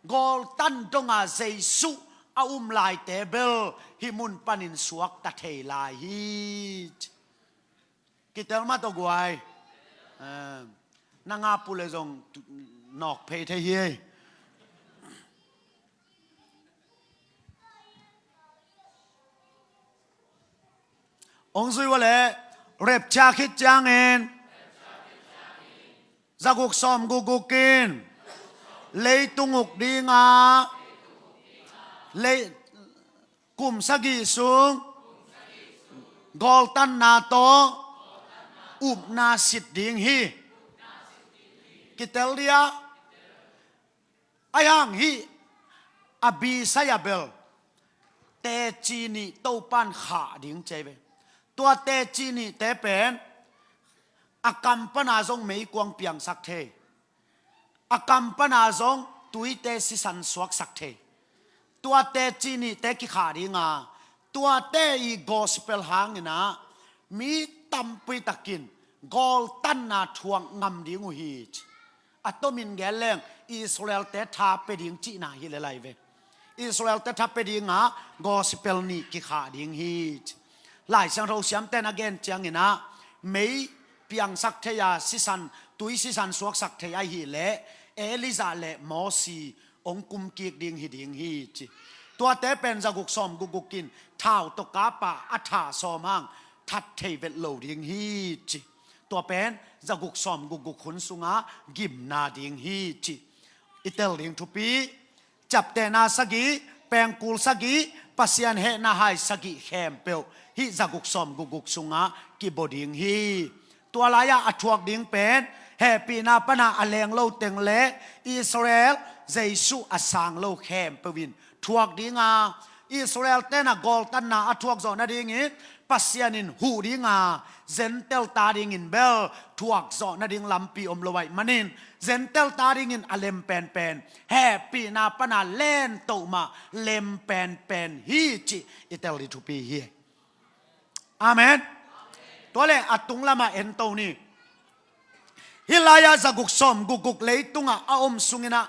gawltan donga Jesu a um laite bel hih mun panin suakta thei lai hi. Kitel mah tawh guai. Eh, na ngap uh leh zong tu-, nawk phei thei hi. Hong zui uh leh, rapture khit ciangin zaguk sawm gukguk in leitung uk dinga, lei, kum sagih sung gawltanna tawh upna sit ding hi. Kitel dia. Ahi hang hih a B sai-ah bel teci nih Topan khah ding ci hi ve. Tua teci nihte pen a kam pana zong meikuang piangsak thei, a kam pana zong tuite sisan suaksak thei. Tua teci nihte kikhah dinga, tuate i gospel hanginah mi tampi takin gawltanna thuak ngam ding uh hi ci. A tomin gen leng Israel-te tha pia ding cihna hi lel lai ve. Israel-te tha pia dinga gospel nih kikhah ding hi ci. Lai Siangtho siamte na gen cianginah mei piangsak thei-a sisan, tui sisan suaksak thei ahih leh Elijah le Mosi hong kumkik ding hi ding hi ci. Tuate pen zaguk sawm gukguk in thau tawh kapa a tha sawm hang that thei vet lo ding hi ci. Tua pen zaguk sawm gukguk hun sunga gimna ding hi ci. I tel ding thupi, ciaptehna sagih, pengkul sagih, Pasian hehna hai sagih khempeuh hih zaguk sawm gukguk sungah kibaw ding hi. Tua lai-ah a thuak ding pen hehpihna pana a leng lo teng le Israel Jesu a sang lo khempeuh in thuak dinga, Israel tenah gawltanna a thuak zawh nadingin Pasian in huh dinga, Gentile ta dingin bel thuak zawh nading lampi om lo ahih manin Gentile ta dingin a lem penpen, hehpihna pana lentoh mah lem penpen hi cih i tel ding thupi hi. Amen. Tua le a tung lamah ento ni. Hih lai-ah zaguk sawm gukguk leitungah a om sunginah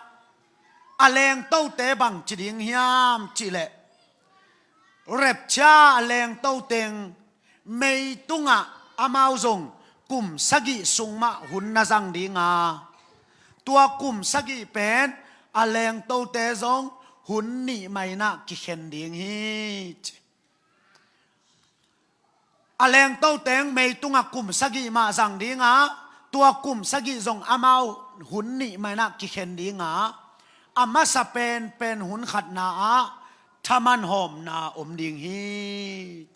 a lengtote bang ci ding hiam cihleh, rapture a lengto teng meitungah amau zong kum sagih sung mah hun na zang dinga, tua kum sagih pen a lengtote zong hun nih mah inah kikhen ding hi ci. A lengto teng meitungah kum sagih mah zang dinga, tua kum sagih zong amau hun nih mah inah kikhen dinga, a masa penpen hun khatna ah thaman hawmna om ding hi.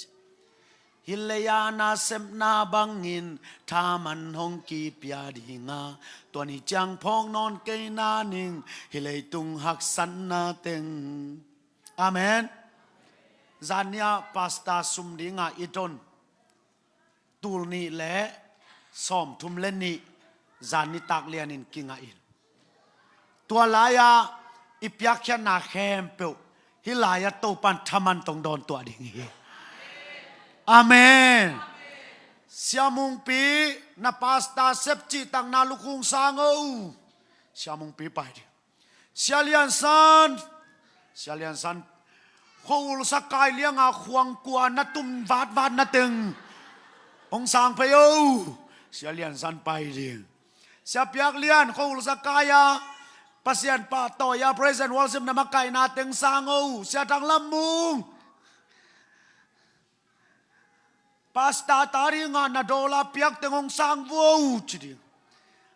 Hih lei-a nasepna bangin thaman hong kipia dinga, tua ni ciang phawk nawn kei na ning hih leitung haksatna teng. Amen. Zan ni-ah pastor sum dinga i don tul nih le sawmthum le nih zan nitak lianin kingah in. Tua lai-ah i piakkhiatna khempeuh hih lai-ah Topan thaman tong dawn tuah ding hi. Amen. Sia Mungpi, na pastor sep cihtakna lukung sang o. Sia Mungpi pai ding. Sia Lian San, Sia Lian San, khuaul sakai lianga khuang kua na tum vatvat na teng hong sang phei o. Sia Lian San pai ding. Sia Piak Lian, khuaul sakai-a Pasian pahtawi-a praise and worship na makaihna teng sang o. Sia Thang Lam Mung, pastor ta dinga na dawla piak teng hong sang vo ci ding.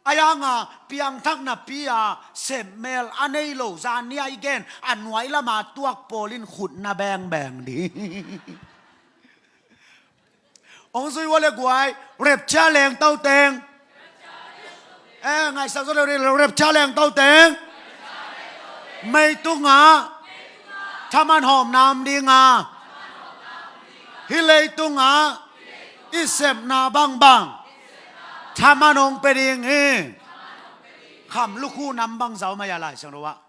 Ahi hanga piangthakna pi-a sepmel a nei lo, zan ni-a i gen a nuai lama tuak pawl in khut na bengbeng ding. Hong zui ua le guai, rapture leng to teng. Eh, ngaihsak zo leu ding, rapture leng to teng. Mei tungah thaman hawmna om ding a, hih leitungah i sepna bangbang thaman hong pia ding hi. Kham lukhu nam bangzah om a, ya Lai Siangtho ah.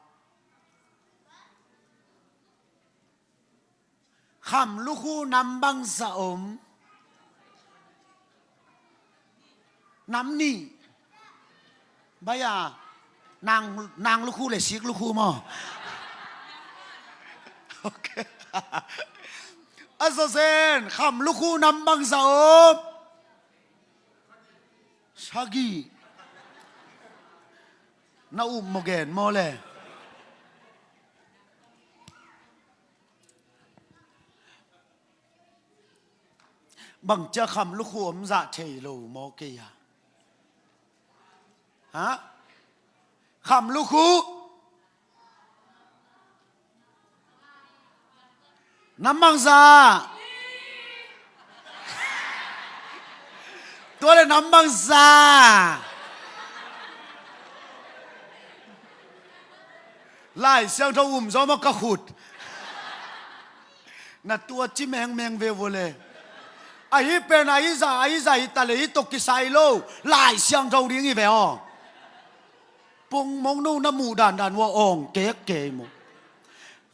Kham lukhu nam bangzah om? Nam nih. Baya, nang, nang lukhu le sik lukhu maw? Ok. A zawzen, kham lukhu nam bangzah om? Sagih. Na up maw, gen maw le? Bang cia kham lukhu om zah thei lo maw kei a? Ha? Kham lukhu nam bangzah? Tua le nam bangzah? Lai Siangtho um zaw maw ka khut? Na tua ci mengmeng ve vua le. Ahi pen ahi zah, ahi zah hi ta le, hih tawh kisai lo. Lai Siangtho ding hi ve aw. Pongmong no na muh dandan ua awng kek kei maw?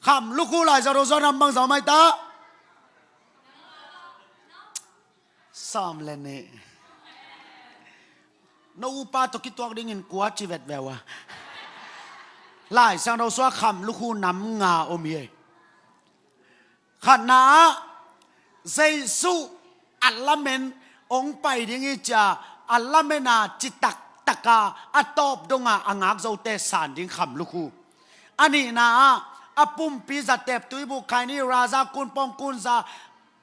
Kham lukhu Lai Siangtho sua nam bangzah om ai ta? Sawm le nih. No upa tawh kituak dingin kua ci vet ve ua. Lai Siangtho sua kham lukhu nam nga om hi. Khatna ah, Jesu a lamen hong pai ding hi cia, a lamen a citak taka a tawp donga a ngak zote san ding kham lukhu. A nihna ah, a pumpi zatep tuibuk khaini raza kunpawng kunza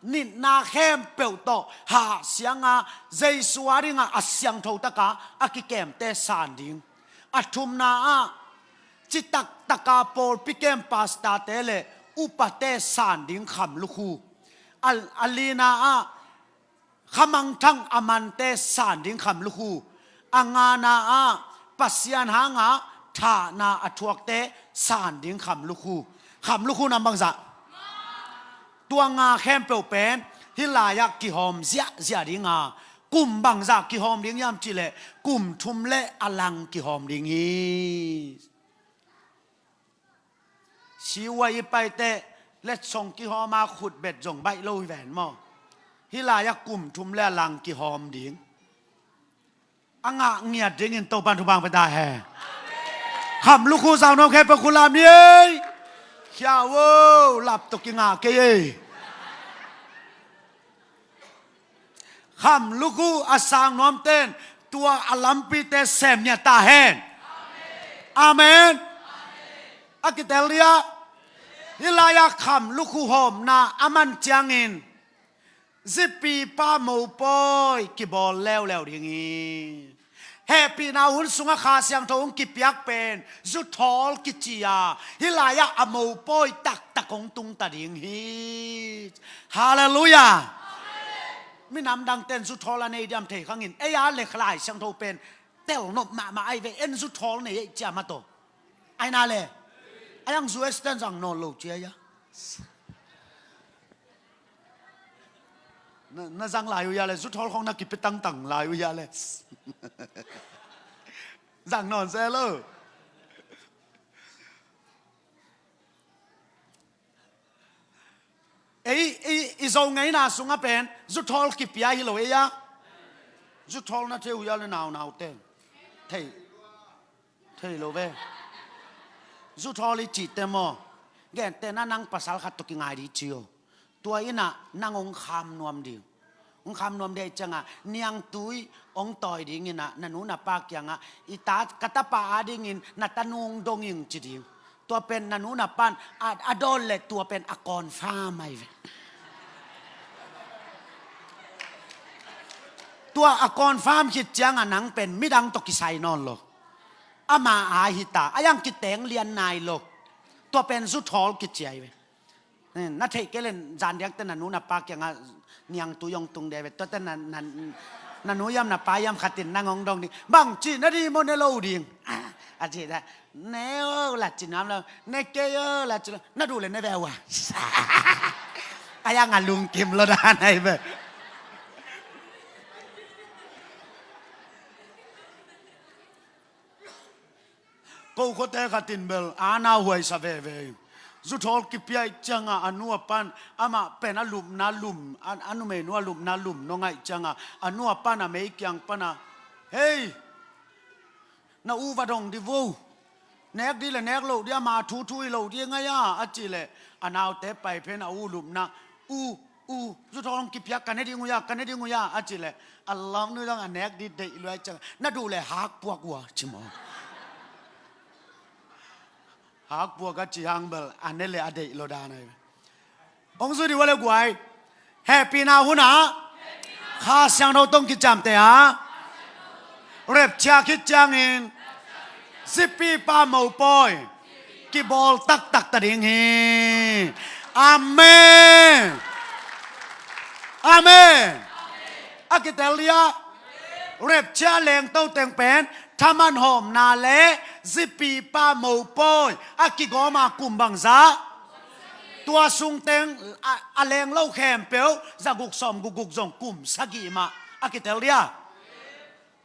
nitna khempeuh tawh hahsianga Jesu a dinga a siangtho taka a kikemte san ding. A thumna ah, citak taka pawlpi kem pastate le upate san ding kham lukhu. A, a lina ah, khamangthang a mante san ding kham lukhu. A ngana ah, Pasian hanga thahna a thuakte san ding kham lukhu. Kham lukhu nam bangzah? Tua nga khempeuh pen hih lai-ah kihawm ziahziah dinga, kum bangzah kihawm ding hiam cihleh, kum thum le a lang kihawm ding hi. Siua i paiteh letsong kihawma khutbet zong baih lo hi ven maw? Hih lai-ah kum thum le a lang kihawm ding. A ngah ngiat dingin Topan thupha pia ta hen. Kham lukhu sang nuam khempeuh khut lam ni ei. Khia vo, lap tawh kingah kei ei. Kham lukhu a sang nuamten tua a lampite sem ngiat ta hen. Amen. A kitel dia. Hih lai-ah kham lukhu hawmna a man ciangin zipipa mopawi kibawl leuleu ding hi. Hehpihna hun sungah Kha Siangtho hong kipiak pen zuthawl kici a, hih lai-ah a mopawi taktak hong tungta ding hi. Halleluiah. Minam dangten zuthawl a nei diam thei khangin, ei a le Lai Siangtho pen telnop mahmah ai ve, en zuthawl nei ei ciam a taw. Ai na le. Ai ang zu esten zang nawn lo cia ia. Na, na zang lai uh ia le, zuthawl khong na kipia tangtang lai uh ia le. Zang nawn se lo. Ei, ei, i Zo ngeina sungah pen zuthawl kipia hi lo ei a. Zuthawl na thei uh ia le, naunau ten. Thei. Thei lo ve. Zuthawl i cihte maw, gentehna nang pasal khat tawh kingai dih ci uh. Tua innah nang hong kham nuam ding. Hong kham nuam dih ciangah niangtui hong tawi dinginah na nu na pa kiangah, i ta, ka tapa adingin na tanu hong dong ing ci ding. Tua pen na nu na pan a, a dawn le tua pen a confirm ahi ve. Tua a confirm khit ciangah nang pen midang tawh kisai nawn lo. Ama a hi ta, a iang kiteng lian nai lo. Tua pen zuthawl kici ahi ve. Na theih kei leh zan diakte na nu na pa kiangah niangtui hong tung ding ve. Tuate na, na, na nu hiam na pa hiam khat in nang hong dong ding. Bangci na ding maw, ne lo ding? A ci dah. Ne o, la ci nuam lo. Ne kei o, la ci lo. Na duh leh ne ve ua. A hiang a lungkim lo dan ahi ve. Ko khuate khat in bel a nau huaisa veve in, zuthawl kipia ih cianga a nu a pan, amah pen a lupna lum, a, a numeinu a lupna lum nong aih cianga a nu a pan a mei kiang pana, "Hei, na u va dong dih vo. Nek dih le nek loh dih, ama thu thu hi lo dih ngai a," a cih leh a naute pai pen a u lupna, "U, u, zuthawl hong kipia, ka ne ding uh hia, ka ne ding uh hia," a cih leh a lawmnu zong a nek dih deih lua ih ciang, "Na duh leh hakpuak ua," ci maw. Hakpuak a ci hang bel a ne leh a deih lo dan ahi. Hong zui dih ua le guai. Hehpihna hunah Kha Siangtho tong kiciamteh a, rapture khit ciangin zipipa mopawi kibawl taktak ta ding hi. Amen. Amen. A kitel dih a, rapture lengto teng pen thaman hawmna le zipipa mopawi a kigawma kum bangzah? Tua sung teng a, a lenglo khempeuh zaguk sawmguk guk zong kum sagih mah a kitel dih a.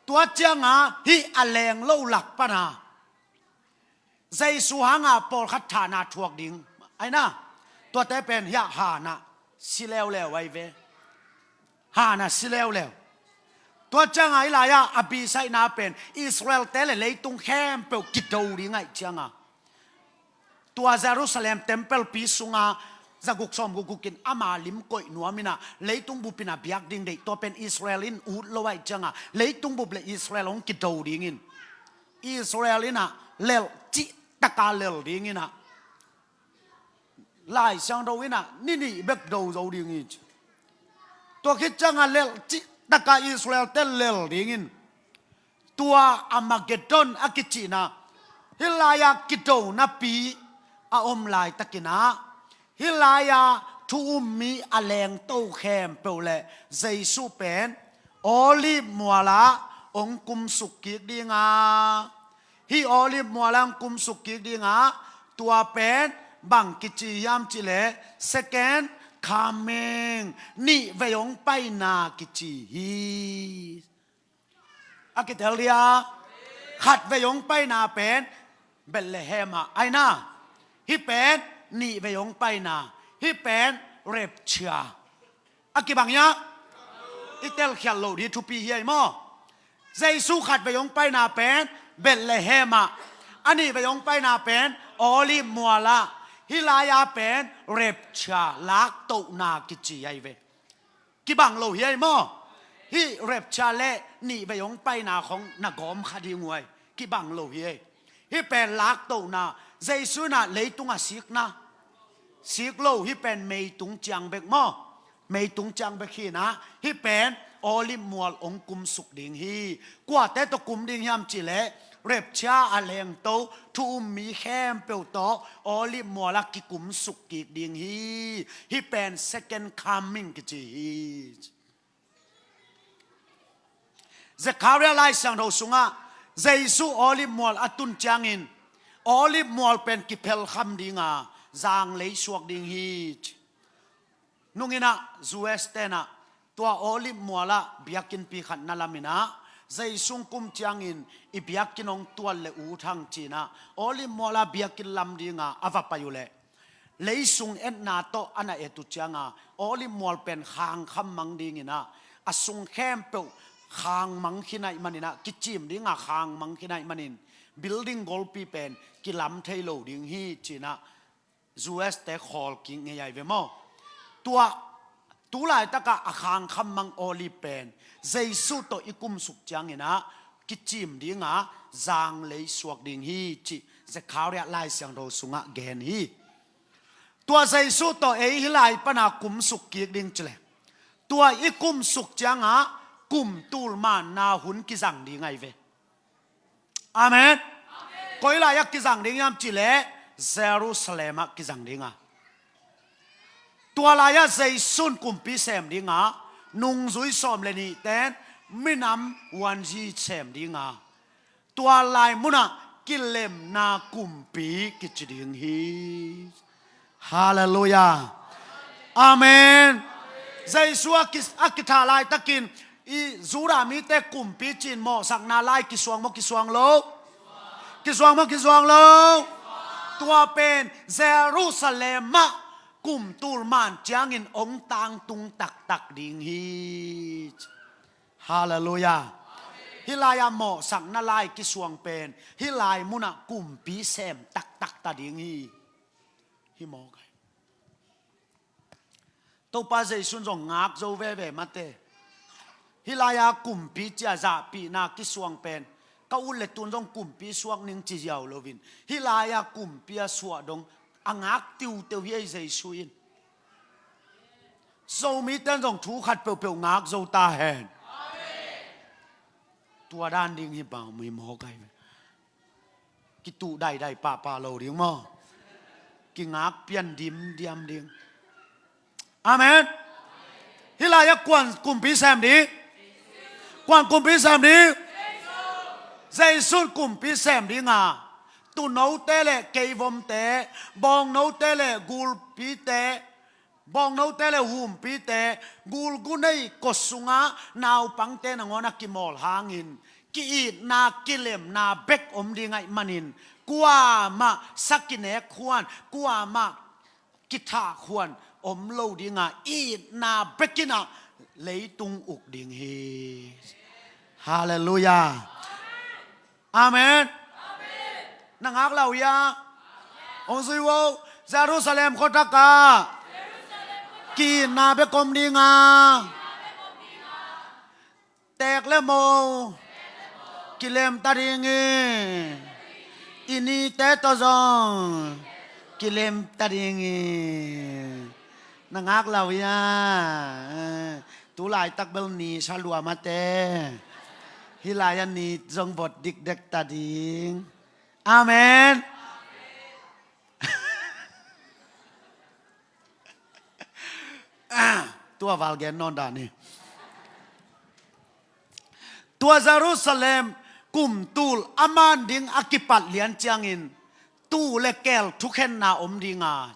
Tua cianga hih a lenglo lak pana Jesu hanga pawlkhat thahna thuak ding ahi na. Tuate pen hiah hanah si leuleu ahi ve. Hanah si leuleu. Tua cianga hih lai-ah a bisaihna pen Israel-te le leitung khempeuh kido ding ahih cianga, tua Jerusalem templepi sunga zaguk sawmguk guk in ama lim koih nuam inah leitung bup inah biak ding deih, tua pen Israel in ut lo ahih cianga leitung bup le Israel hong kido dingin, Israel inah lelh cihtaka lelh ding inah, Lai Siangtho inah ni nih bek do zo ding hi ci. Tua khit cianga lelh cihtaka Israel-te lelh dingin, tua Armageddon a kicihna, hih lai-ah kidonapi a om laitakinah, hih lai-ah thu um mi a lengto khempeuh le Jesu pen Olive mualah hong kumsuk kik dinga, hih Olive mualah hong kumsuk kik dinga, tua pen bang kici hiam cih leh second coming, nih vei hong paina kici hi. A kitel dih a, khat vei hong paina pen Bethlehem ah ahi na. Hih pen nih vei hong paina, hih pen rapture. A kibang hiam? I telkhial loh dih thupi hi ei maw. Jesu khat vei hong paina pen Bethlehem ah, a nih vei hong paina pen Olive mualah, hih lai-a pen rapture, laktohna kici ahi ve. Kibang lo hi ei maw. Hih rapture le nih vei hong paina khong na gawm kha ding uh ei. Kibang lo hi ei. Hih pen laktohna, Jesu inah leitungah sikna, sik lo, hih pen meitung ciang bek maw. Meitung ciang bek hi inah, hih pen Olive mual hong kumsuk ding hi. Kuate tawh kum ding hiam cih leh rapture a lengto thu um mi khempeuh tawh Olive mualah kikumsuk kik ding hi. Hih pen second coming kici hi. Zekhariah Lai Siangtho sungah Jesu Olive mual a tun ciangin Olive mual pen kiphelkham dinga zanglei suak ding hi. Nung inah U S tenah tua Olive mualah biakinnpi khat na lam inah, Jesu hong kum ciangin i biakinn hong tuat le ut hang ci inah Olive mualah biakinn lam dinga a va pai uh leh, leisung etna tawh a na et uh cianga Olive mual pen khangkham mang ding inah, a sung khempeuh khangmang khin ahih maninah, kicim dinga khangmang khin ahih manin building golpi pen kilam thei lo ding hi ci inah U S te khawl kik ngei ahi ve maw. Tua tu laitakah a khangkham mang Olive pen Jesu tawh i kumsuk ciang inah kicim dinga zanglei suak ding hi cih Zekhariah Lai Siangtho sungah gen hi. Tua Jesu tawh ei hih lai pana kumsuk kik ding ci leh, tua i kumsuk ciangah kum tul manna hun kizang ding ahi ve. Amen. Koi lai-ah kizang ding hiam cih leh Jerusalem ah kizang dinga. Tua lai-ah Jesu'n kumpi sem dinga, nungzui sawm le nihten minam vuanzi sem dinga, tua lai munah kilemna kumpi kici ding hi. Halleluiah. Amen. Jesu a ki, a kithah laitakin i Judah mite kumpi ci-in mawhsakna lai kisuang maw kisuang lo? Kisuang maw kisuang lo? Tua pen Jerusalem ah kumtul man ciangin hong tangtung taktak ding hi. Halleluiah. Hih lai-ah mawhsakna lai kisuang pen hih lai munah kumpi sem taktak ta ding hi. Hi mawk ai. Topa Jesu'n zong ngak zo veve mate. Hih lai-a kumpi ci-a zahpihna kisuang pen ka ut le tun zong kumpi suak ning ci ziau loin, hih lai-a kumpi a suah dong a ngak tiuteu hi ei Jesu in. Zomite'n zong thu khat peuhpeuh ngak zo ta hen. Tua dan ding hi bang mi mawk ai. Kituh daidai pahpah lo ding maw? Kingak pian dimdiam ding. Amen. Hih lai-ah kuan kumpi sem ding? Kuan kumpi sem ding? Jesu'n kumpi sem dinga, tuunote le keivomte, bawngnote le gulpite, bawngnote le humpite, gulgunei kawsunga naupangte nangawn a kimawl hangin ki-itna kilemna bek om ding ahih manin, kuamah sakinek khuan, kuamah kithah khuan om lo dinga, itna bekinah leitung uk ding hi. Halleluiah. Amen. Na ngak lau hia? Hong zui vo. Jerusalem khuatakah ki-itna bek om dinga, teek le mo kilemta ding hi. I nite tawh zong kilemta ding hi. Na ngak lau hia? Tu laitak bel ni sa lua mate. Hih lai-ah ni zong vot dikdek ta ding. Amen. Tua val gen nawn dan hi. Tua Jerusalem kumtul a man ding a kipat lian ciangin tuu le keel thukhenna om dinga,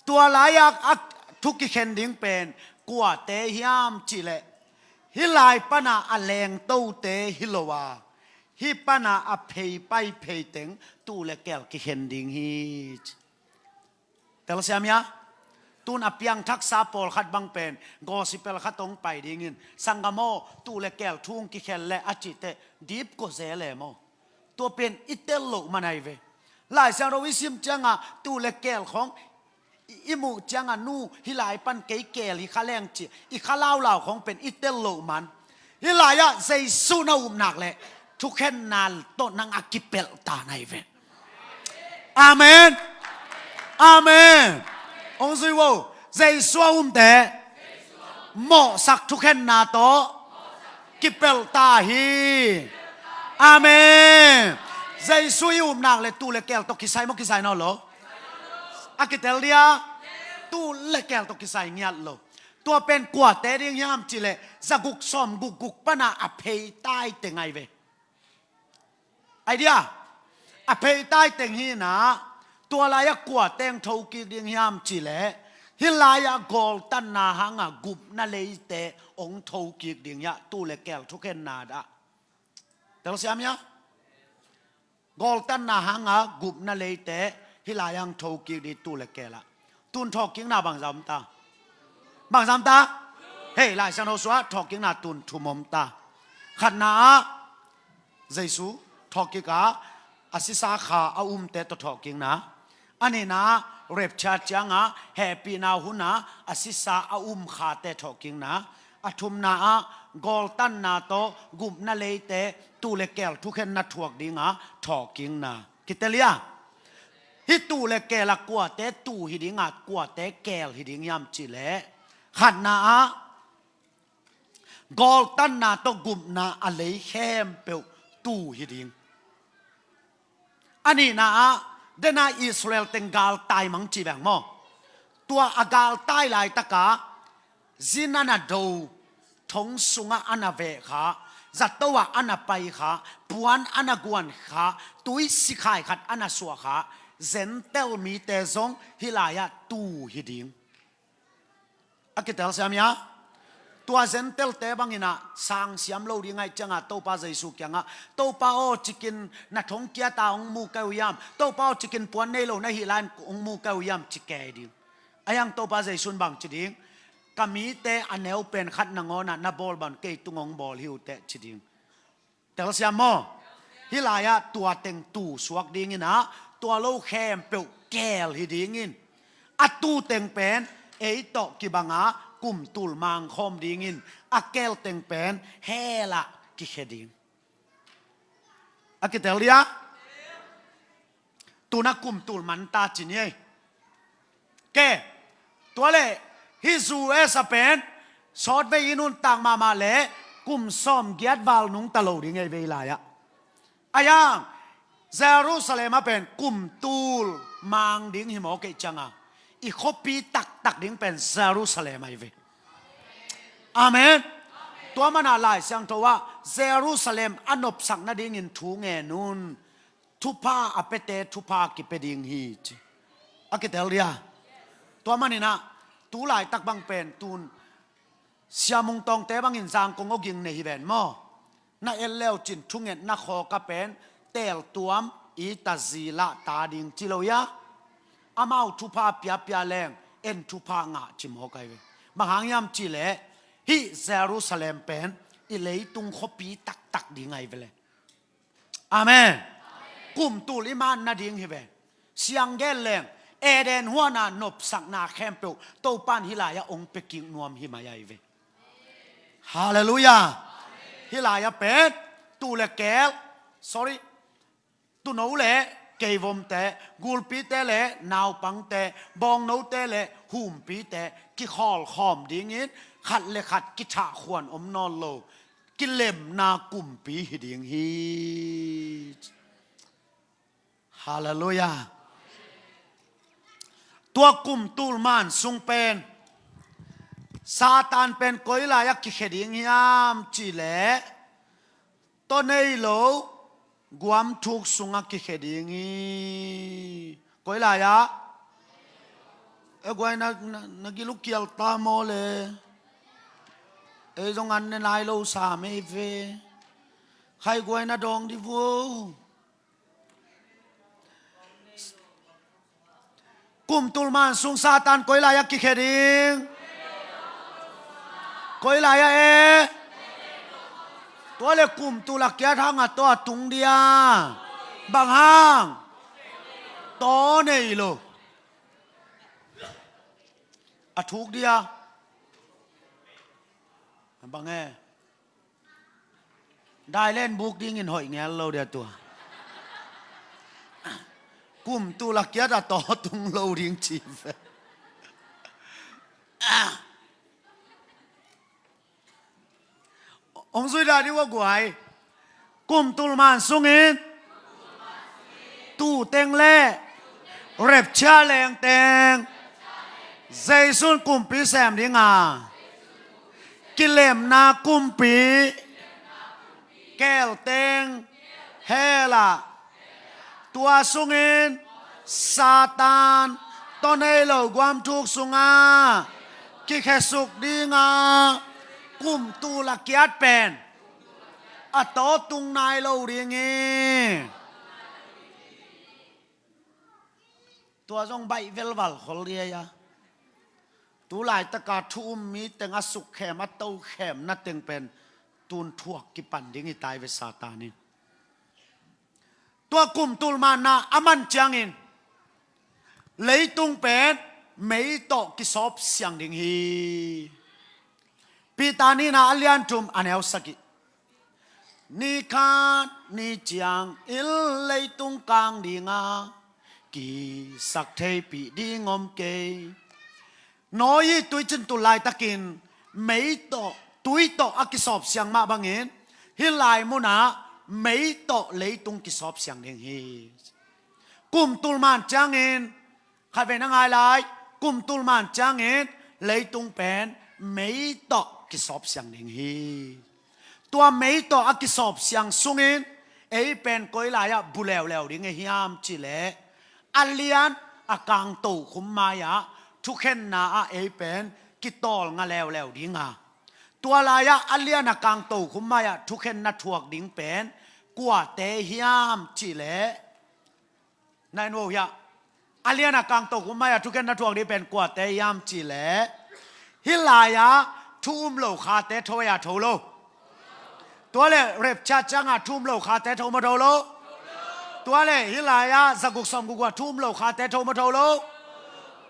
tua lai-ah a thu kikhen ding pen kuate hiam cihleh, hih lai pana a lengtote hi lo a, hih pana a pheipai pheiteng tuu le keel kikhen ding hi. Telsiam hia? Tun a piangthaksa pawlkhat bang pen gospel khat hong pai dingin, sanggam aw, tuu le keel thu hong kikhen le a cihteh dipkua zel e maw? Tua pen i tel loh man ahi ve. Lai Siangtho i sim cianga tuu le keel khawng i, i muh cianga, nu, hih lai pan kei keel hi kha leng ci, i kha laulau khawng pen i tel loh man. Hih lai-ah Jesu na upnak le thukhenna tawh nang a kipelh ta na hi ve. Amen. Amen. Hong zui vo. Jesu a umte mawhsak thukhenna tawh kipelh ta hi. Amen. Jesu i upnak le tuu le keel tawh kisai maw, kisai nawn lo? A kitel dia, tuu le keel tawh kisai ngiat lo. Tua pen kuate ding hiam cihleh, zaguk sawm gukguk pana a pheitai teng ahi ve. Idea, a pheitai teng hi na, tua lai-ah kuate hong thokik ding hiam cihleh, hih lai-ah gawltanna hanga gupna leite hong thokik ding hi a, tuu le keel thukhenna dah. Telsiam hia? Gawltanna hanga gupna leite hih lai-ah hong thokik ding tuu le keel ah. Tun thawhkikna bangzah om ta? Bangzah om ta? Hei, Lai Siangtho sungah thawhkikna tun thum om ta. Khatna ah Jesu thawhkik a, a sisa kha a umte tawh thawhkikna. A nihna ah rapture cianga hehpihna huna a sisa a um khate thawhkikna. A thumna ah gawltanna tawh gupna leite tuu le keel thukhenna thuak dinga thawhkikna. Kitel hia? Hih tuu le keel ah kuate tuu hi dinga, kuate keel hi ding hiam cihleh, khatna ah gawltanna tawh gupna a lei khempeuh tuu hi ding. A nihna ah, dena Israel teng galtai mang ci beng maw? Tua a galtai laitakah zin a na do, thong sungah a na veh kha, zato ah a na pai kha, puan a na guan kha, tui sikhai khat a na suah kha Gentile mite zong hih lai-ah tuu hi ding. A kitel siam ia? Tua Gentile-te bangin ah sang siam lo ding ahih ciangah Topa Jesu kiangah, "Topa aw, cikin na thongkiat a hong mu ka uh hiam? Topa aw, cikin puan nei lo na hih lai-in hong mu ka uh hiam?" ci kei ding. Ahi hang Topa Jesu in bang ci ding? "Ka mite a neu pen khat nangawn ah na bawl bang kei tung hong bawl hi uh teh," ci ding. Telsiam maw? Hih lai-ah tua teng tuu suak dingin ah, tua lo khempeuh keel hi dingin, a tuu teng pen ei tawh kibanga kum tul mangkhawm dingin, a keel teng pen hell ah kikhia ding. A kitel dia? Tuna kum tul man ta ci ni ei. Ke, tua leh hih U S a pen sawtvei i nuntak mahmah leh kum sawmgiat val nungta lo ding ei vei lai-ah. Ahi hang Jerusalem ah pen kum tul mang ding hi mawk ei cianga, i khuapi taktak ding pen Jerusalem ahi ve. Amen. Tua manah Lai Siangtho ah Jerusalem a nopsak nadingin thu ngen un. Thupha a piate thupha kipia ding hi ci. A kitel dia? Tua manin ah tu laitak bang pen tun Sia Mung Tawngte bangin Zangkong awging nei hi ven maw? Na et leucin thungetna khawka pen teltuam i ta zi lah ta ding ci lo ia? Amau thupha piapia leng en thupha ngah ci mawk ahi ve. Bang hang hiam cihleh hih Jerusalem pen i leitung khuapi taktak ding ahi ve le. Amen. Kum tul i man nading hi ve. Siang gen leng Eden huana nopsakna khempeuh Topan hih lai-ah hong pia kik nuam hi mai ahi ve. Halleluiah. Hih lai-ah pen tuu le keel, sorry, tuuno le keivomte, gulpite le naupangte, bawngnote le humpite kikhawlkhawm dingin khat le khat kithahkhuan om nawn lo kilemna kumpi hi ding hi. Halleluiah. Tua kum tul man sung pen Satan pen koi lai-ah kikhia ding hiam cihleh, tawh nei lo guam thuk sungah kikhia ding hi. Koi lai-ah? E guai na, na, na gil uh kial ta maw le? Ei zong an ne nai lo sam ei ve. Khai guai na dawng di vo. Kum tul man sung Satan koi lai-ah kikhia ding? Koi lai-ah e? Tua le kum tul a kiat hang a tawh a tung dia? Bang hang? Taw nei lo. A thuk dia? Bang e? Dailen buk dingin hoih ngel lo dia tua. Kum tul a kiat a taw tung lo ding ci ve. Hong zui dah dih ua guai. Kum tul man sungin tuu teng le rapture leng teng Jesu'n kumpi sem ding a, kilemna kumpi, keel teng hell ah, tua sungin Satan tawh nei lo guam thuk sungah kikhesuk ding a, kum tul a kiat pen a taw tung nai lo ding hi. Tua zong baih velval khol dih a. Tu laitaka thu um mi teng a sukkhem a tokhemna teng pen tun thuak kipan ding hi tai ve Satan in. Tua kum tul manna a man ciangin leitung pen mei tawh kisawp siang ding hi. Peter nihna a lian thum a neu sagih. Ni khat ni ciangin leitung kang ding a, kisak theipih ding om kei. Noah tuicin tul laitakin mei tawh, tui tawh a kisawp siang mah bangin hih lai munah mei tawh leitung kisawp siang ding hi. Kum tul man ciangin khatvei na ngai lai, Kum tul man ciangin leitung pen mei tawh kisawpsiang ding hi. Tua mei tawh a kisawpsiang sungin ei pen koi lai-ah bu leuleu ding a hiam cih leh a lian a kang tokhum mai-ah thukhenna ah ei pen kitawlnga leuleu ding a, tua lai-ah a lian a kang tokhum mai-ah thukhenna thuak ding pen kuate hiam cih leh, na en vo hiah, a lian a kang tokhum mai-ah thukhenna thuak ding pen kuate hiam cih leh, hih lai-ah thu um lo khate tho ei a, tho lo? Tua leh rapture ciangah thu um lo khate tho maw, tho lo? Tua leh hih lai-ah zaguk sawmguk ah thu um lo khate tho maw, tho lo?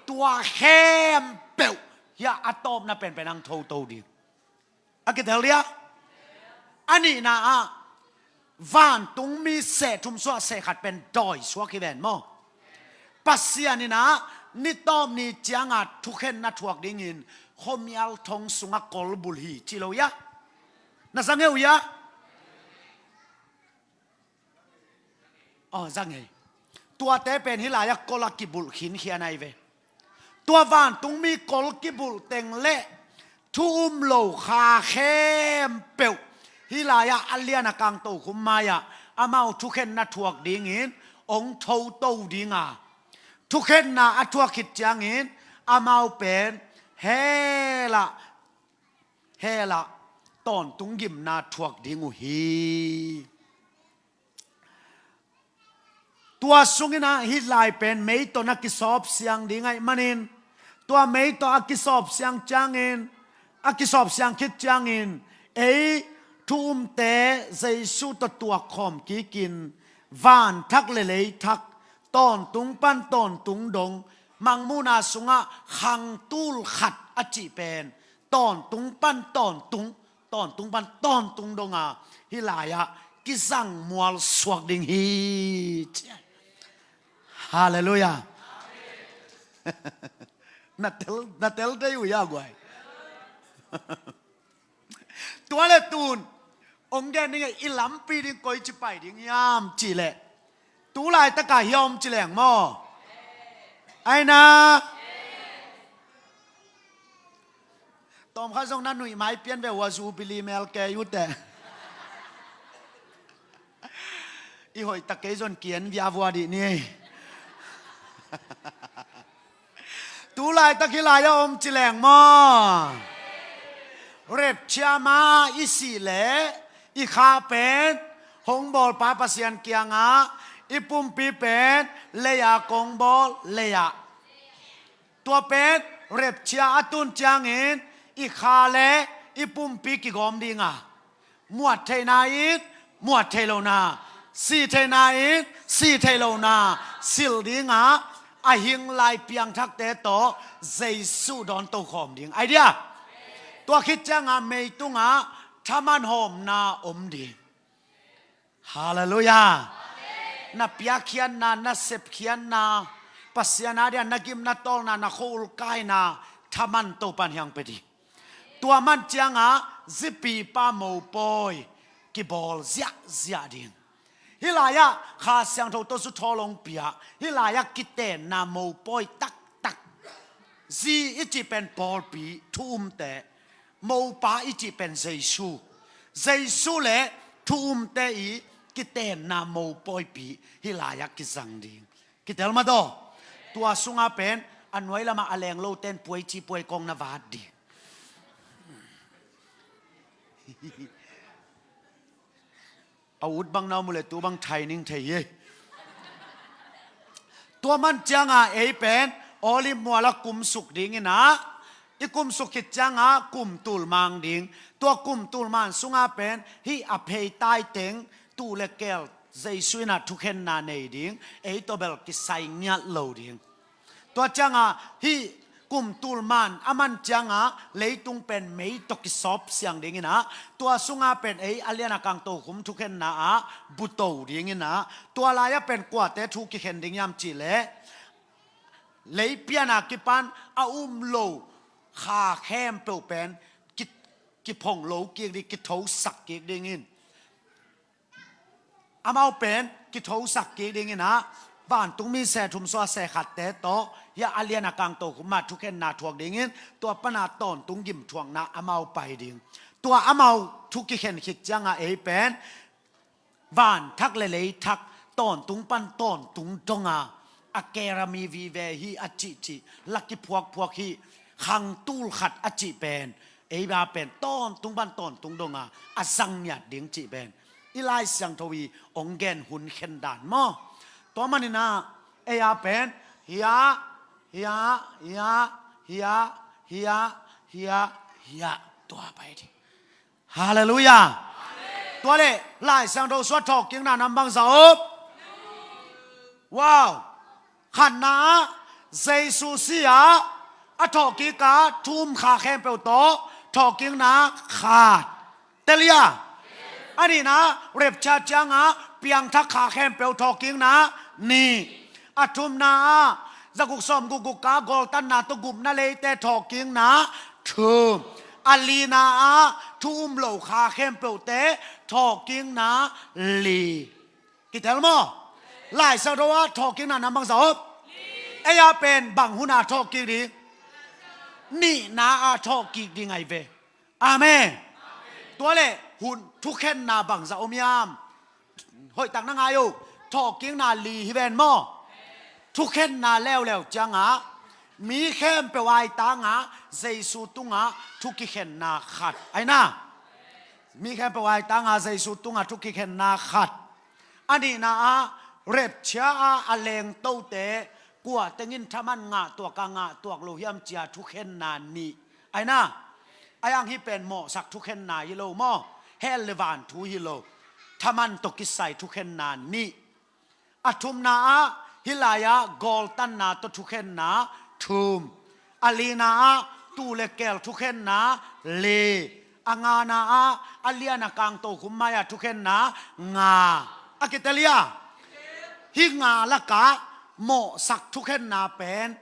Tua khempeuh hiah a tawpna penpen ang thoto ding. A kitel dia? A nihna ah vantungmi seh thum suah seh khat pen dawi suak hi ven maw? Pasian in ah ni tawp ni ciangah thukhenna thuak dingin khuamial thong sungah kol bulh hi ci lo hia? Na za ngei uh hia? Aw, za ngei. Tuate pen hih lai-ah kol a kibulh khinkhian ahi ve. Tua vantungmi kol kibulh teng leh thu um lo kha khempeuh hih lai-ah a lian a kang tokhum mai-ah amau thukhenna thuak dingin hong thoto ding a, thukhenna a thuak khit ciangin amau pen hell ah, hell ah tawntung gimna thuak ding uh hi. Tua sungin ah hih lai pen mei tawh na kisawpsiang ding ahih manin, tua mei tawh a kisawpsiang ciangin, a kisawpsiang khit ciangin ei thu umte Jesu tawh tuakkhawm kikin van thak le lei thak, tawntung pan tawntung dong, mangmuhna sungah khang tul khat a cih pen tawntung pan tawntung, tawntung pan tawntung dong a, hih lai-ah kizang mual suak ding hi. Halleluiah. Na tel, na tel dei uh hia guai? Tua leh tun hong gen ding e, i lampi ding koici pai ding hiam cih leh, tu laitak ah hia om ci leng maw? Aina. Tawmkhat zong na nuih mai pian ve ua, Jubilee mel kei uh teh. I hoih tak kei zong kian via vua dih ni. Tu laitak hih lai-ah om ci leng maw? Rapture ma i sih leh i kha pen hong bawlpa Pasian kiangah, i pumpi pen lei-a kong bawl, lei-ah. Tua pen rapture a tun ciangin i kha le i pumpi kigawm ding a, muat theihna in muat thei lohna, si theihna in si thei lohna silh ding a, a hing lai piangthakte tawh Jesu dawn tokhawm ding ahi dia. Tua khit ciangah mei tungah thaman hawmna om ding. Halleluiah. Na piakkhiatna, na sepkhiatna, Pasian a dia na gimna tawlna, na khua-ul kaina thaman Topan hiang pia ding. Tua man ciangah zipipa mopawi kibawl ziahziah ding. Hih lai-ah Kha Siangtho tawh zu thawl hong pia, hih lai-ah kitenna mopawi taktak. Zi i cih pen pawlpi thu umte, mopa i cih pen Jesu. Jesu le thu umte i kitenna mopawipi hih lai-ah kizang ding. Kitel mah daw. Tua sungah pen a nuai lamah a leng loten puaici puaikong na vat ding. A ut bang na om uh leh tu bang thai ning thei hi. Tua man ciangah ei pen Olive mualah kumsuk dingin ah, i kumsuk khit ciangah kum tul mang ding. Tua kum tul man sungah pen hih a pheitai teng tuh le kel Jesu in ah thukhenna nei ding, ei tawh bel kisai ngiat lo ding. Tua ciangah hih kum tul man a man ciangah leitung pen mei tawh kisawp siang dingin ah, tua sungah pen ei a lian a kang tokhum thukhenna ah buto dingin ah, tua lai-ah pen kuate thu kikhen ding hiam cih leh, leipian a kipan a um lo kha khempeuh pen ki, kiphong lo kik ding, kithosak kik dingin. Amau pen kithosak kik dingin ah, Vantungmi se thum sua se khatte tawh hia a lian a kang tokhum ah thukhenna thuak dingin tua pana tawntung gimthuakna amau pai ding. Tua amau thu kikhen khit cianga ei pen van thak le lei thak, tawntung pan tawntung donga, a kerami vive hi a cihcih, la kiphuakphuak hi, khang tul khat a cih pen, ei ba pen tawntung pan tawntung donga a zang ngiat ding cih pen i Lai Siangtho i ong gen hun khen dan maw? Tua maninah ei a pen hia, hia, hia, hia, hia, hia, hia, tua pai ding. Halleluiah. Tua le Lai Siangtho sua thawhkikna nam bangza op? Wow. Khatna ah Jesu si-ah a thawhkika thum kha khempeuh tawh thawhkikna khat. Telia. A nihna rapture cianga piangthak kha khempeuh thawhkikna nih. A thumna ah zaguk sawm gukguk ka gawltanna tawh gupna leite thawhkikna thum. A lina ah thu um lo kha khempeuhte thawhkikna li. Kitel maw? Lai Siangtho ah thawhkikna nam bangza op? Ei a pen bang huna thawhkik ding? Nihna ah thawhkik ding ahi ve. Amen. Tua le hun thukhenna bangza om hiam? Hoihtak na ngai uh. Thawhkikna li hi ven maw? Thukhenna leuleu cianga mi khempeuh aitanga Jesu tunga thu kikhenna khat aina. Mi khempeuh aitanga Jesu tunga thu kikhenna khat. A nihna ah rapture ah a lengtote kua tengin thaman ngahtuak a ngahtuak lo hiam cia thukhenna nih. Aina. Aiang hi pen mawhsak thukhenna hi lo maw? Hell le van thu hi lo. Thaman tawh kisai thukhenna nih. A thumna ah hih lai-ah gawltanna tawh thukhenna thum. A lina ah tuu le keel thukhenna li. A ngana ah a lian a kang tokhum mai-ah thukhenna nga. A kitelia. Hih nga lakah mawhsak thukhenna pen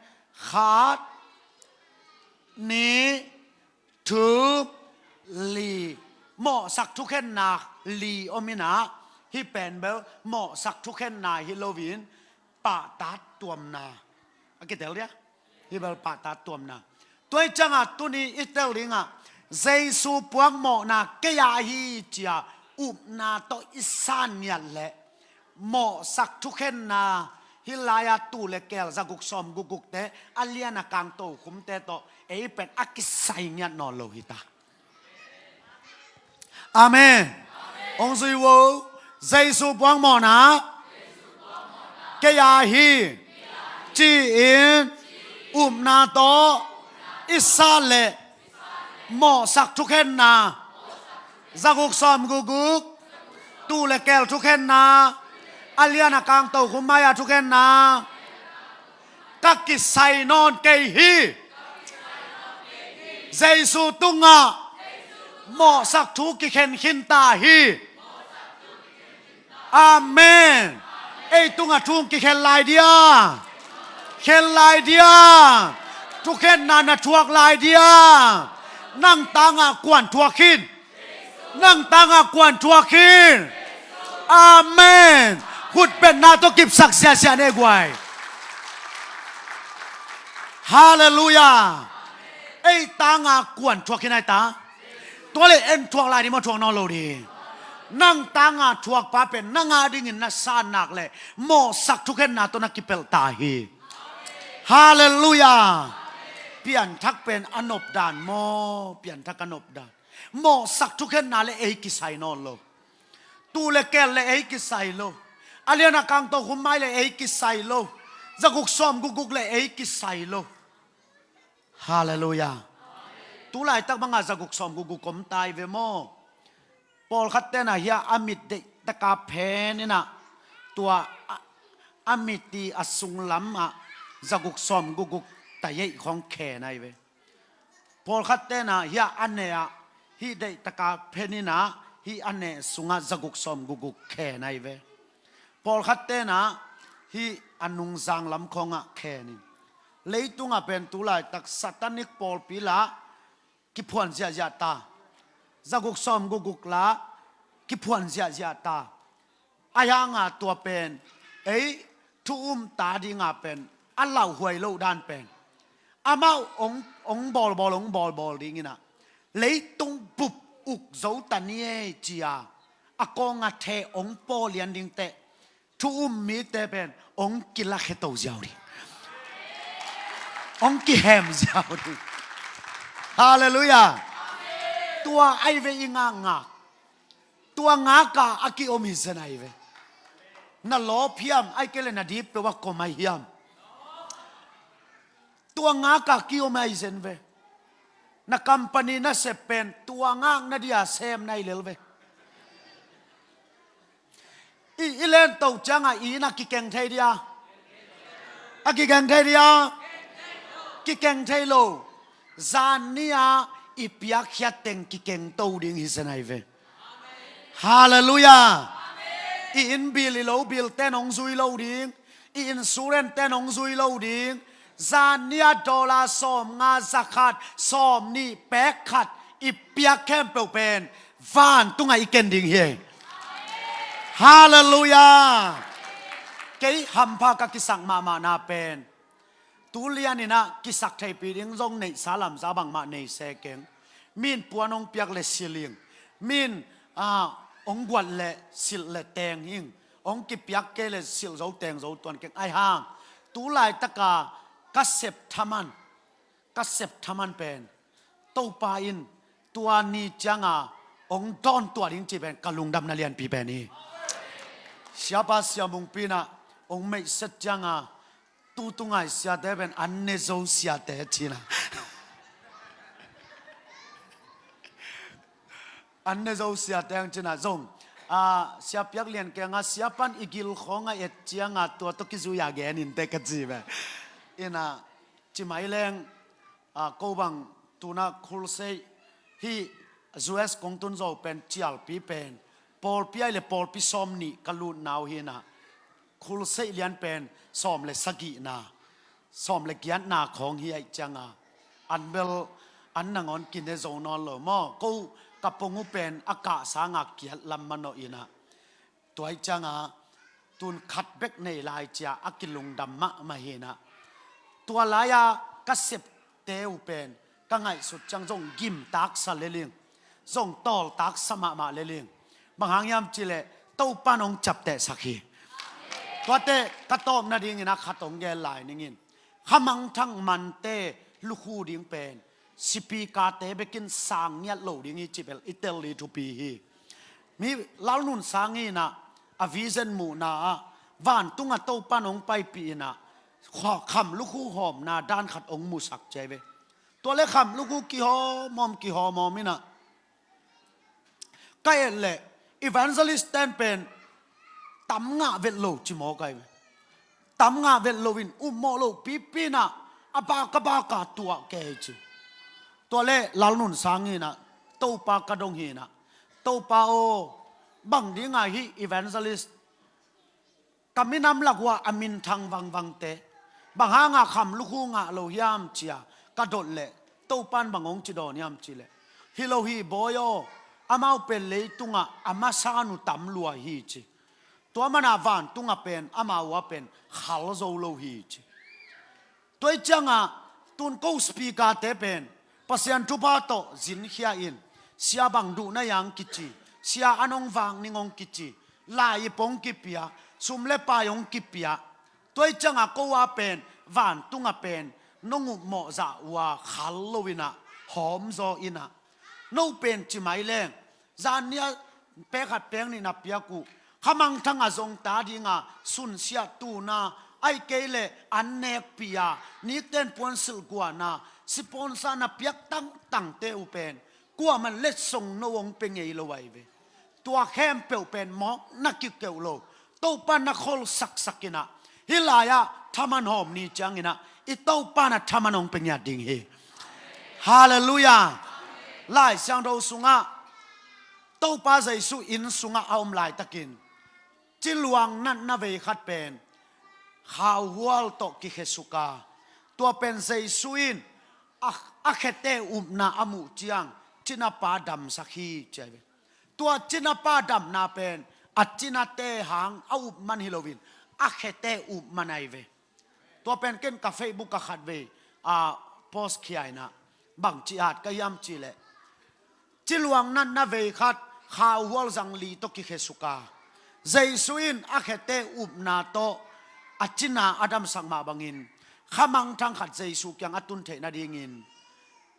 khat, nih, thum, li. Mawhsak thukhenna li om inah hih pen bel mawhsak thukhenna hi loin pahtat tuamna. A kitel dia? Hih bel pahtat tuamna. Tua ih ciangah tuni i tel dingah Jesu puakmawhna kei a hi cia upna tawh i san ngiat leh mawhsak thukhenna hih lai-a tuu le keel zaguk sawm gukgukte a lian a kang tokhumte tawh ei pen a kisai ngiat nawn lo hi ta. Amen. Hong zui vo. Jesu puakmawhna kei a hi ci-in upna tawh i sat leh mawhsak thukhenna zaguk sawm gukguk tuu le keel thukhenna a lian a kang tokhum mai-a thukhenna ka kisai nawn kei hi. Jesu tungah mawhsak thu kikhen khin ta hi. Amen. Ei tungah thu kikhen lai dia? Khen lai dia? Thukhenna na thuak lai dia? Nang tangah kuan thuak khin? Nang tangah kuan thuak khin? Amen. Khutbetna tawh kipsak siasia ne guai. Halleluiah. Ei tangah kuan thuak khin ai ta? Tua le en thuak lai ding maw, thuak nawn lo ding? Nang tangah thuakpa pen nang a dingin na san nak leh mawhsak thukhenna tawh na kipelh ta hi. Halleluiah. Pianthak pen a nopdan maw? Pianthak a nopdan. Mawhsak thukhenna le ei kisai nawn lo. Tuu le keel le ei kisai lo. A lian a kang tokhum mai le ei kisai lo. Zaguk sawm gukguk le ei kisai lo. Halleluiah. Tulaitak bangah zaguk sawm gukguk om tai ve maw? Pawlkhat tenah hia a mit deihtaka phen inah tua a, a mit i a sunglamah zaguk sawm gukguk tayeih khawng khen ai ve. Pawlkhat tenah hia a neh ah hih deihtaka phen inah hih a neh sungah zaguk sawm gukguk khen ai ve. Pawlkhat tenah hih a nungzang lam khawngah khen in. Leitungah pen tulaitak satanic pawlpi lah kiphuan ziahziah ta. Zaguk sawm gukguk lah kiphuan ziahziah ta. Ahi hanga tua pen ei thu um ta dinga pen a lauhuai loh dan pen amau ong, ong bawlbawl, ong bawlbawl dingin ah leitung bup uk zo ta ni ei cia a kawng a the ong pawlian ding teh thu um mite pen ong kilakhia to ziau ding, ong kihem ziau ding. Halleluiah. Tua ai ve i ngakngak. Tua ngaka a kiom hi zen ai ve. Na lawp hiam, ai kei le na dip peuh a kom ai hiam? Tua ngaka kiom ai zen ve. Na company na sep pen tua ngak na dia sem nai lel ve. I, i len to cianga i na kikeng thei dia? A kikeng thei dia? Kikeng thei lo. Zan ni-a i piakkhiat teng kikeng to ding hi zen ai ve. Halleluiah. I inn bil i lo bil ten ong zui lo ding. I insurance ten ong zui lo ding. Zan ni-a dollar sawm nga za khat sawm nih pek khat i piak khempeuh pen vantungah i ken ding hi. Halleluiah. Kei hampha ka kisak mahmahna pen tu lianinah kisak theihpih ding zong neihsa lamsa bangmah nei se keng. Min puan hong piak le silh ing. Min, ah, hong guat le silh le teng ing. Hong kipiak kei le silh zo teng zo tuan keng. Ai hang tu laitaka ka sep thaman, ka sep thaman pen Topa in tua ni cianga hong dawntuah ding cih pen ka lungdamna lianpi pen hi. Siapa Sia Mungpi inah hong meihset cianga tutungai siate pen an ne zo siate cina. An ne zo siate ang cina zong, a, sia piak lian kenga siapan i gil khonga et cianga tua to kizui a gen inte ka ci ve. Ina cimai leng, a, ko bang tuna khulsei hi. U S kong tun zo pen cialpi pen pawlpi ai le pawlpi sawm nih ka lutna uh hina. Khulseih lian pen sawm le sagihna, sawm le giatna khawng hi aih cianga an bel an nangawn kine zo nawn lo maw? Ko ka pong uh pen a kah sanga kiat lam manawh ina. Tua aih cianga tun khat bek nei lai cia a kilungdam mahmah hina. Tua laia ka septe uh pen ka ngaihsut ciang zong gimtaksa leling, zong tawltaksa mahmah leling. Bang hang hiam cileh Topan hong ciaptehsak hi. Tuate ka tawpna dingin a khat hong gel lai ningin khamangthang mante lukhu ding pen sipikate bekin sang ngiat lo ding hi cih bel i tel ding thupi hi. Mi Lalnun Sang inah a vision muhna ah vantunga Topan hong paipih inah kha-, kham lukhu hawmna dan khat hong musak ciai ve. Tua le kham lukhu kihawmhawm kihawmhawm inah ka et leh evangelist ten pen tam ngah vet lo ci mawk ai ve. Tam ngah vet loin upmawh lo pipi inah a baka baka tuah kei ci. Tua le Lalnun Sang inah Topa ka dong hinah, Topa aw, bang dinga hih evangelist ka minam lak uh ah a minthang vangvangte bang hanga kham lukhu ngah lo hiam cia ka dot leh Topan bang hong ci dawn hiam cileh, hi lo hi bawi aw, amau pen leitungah a masa nu tam lua hi ci. Tua mana vantunga pen amau a pen khal zo lo hi ci. Tua aih cianga tun ko speaker-te pen Pasian thupha tawh zinkhia in, sia bang duh na hiang kici, sia an hong vak ning hong kici, lai ip hong kipia, sum le pai hong kipia. Tua aih cianga ko a pen vantunga pen nong upmawh zah uh a khal lo inah hawmzaw inah no pen cimai leng zan nia pek khat pek nih na piak uh khamangthang a zong ta dinga sunsiah tuna, aih kei le an nekpih a, nikten puan silh guahna, siponsa na piak tangtangte uh pen kuaman letsong no hong pe ngei lo ai ve. Tua khempeuh pen mawk na kikeuh lo, Topa na khol saksak inah hih lai-ah thaman hawm ni cianginah i Topa na thaman hong pe ngiat ding hi. Halleluiah. Lai Siangtho sungah Topa Jesu inn sungah a om laitakin ciluang natna vei khat pen khauhual tawh kikhesuka, tua pen Jesu in a, a khete upna a muh ciang cinapa damsak hi ci ai ve. Tua cinapa damna pen a cinate hang a up man hi loin a khete up man ahi ve. Tua pen ken ka Facebook ah khatvei a post khia in ah, bangci at ka hiam cih leh, ciluang natna vei khat khauhual zangli tawh kikhesuk a, Jesu in a khete upna tawh a cina a damsak mah bangin khamangthang khat Jesu kiang a tun theih nadingin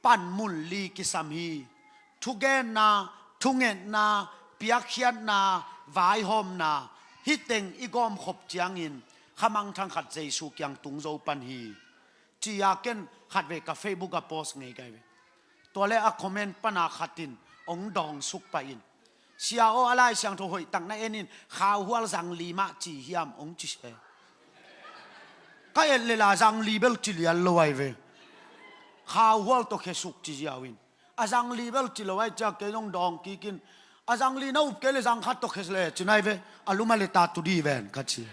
panmun li kisam hi. Thugenna, thungetna, piakkhiatna, vaihawmna, hih teng i gawmkhop ciangin khamangthang khat Jesu kiang tung zo pan hi, ci-a ken khatvei ka Facebook ah post ngei ka hi ve. Tua leh a comment pan a khat in hong dawngsuk pah in, "Sia aw, a Lai Siangtho hoihtak na en in, khauhual zangli mah ci hiam?" hong ci se. Ka et lel a, zangli bel ci lian lo ahi ve. Khauhual tawh khesuk ci ziau in, a zangli bel ci lo ahi cia kei zong dawng kik in, "A zangli na up kei leh zang khat tawh khe leh," ci na hi ve. "A lum a le ta tu di ven," ka ci.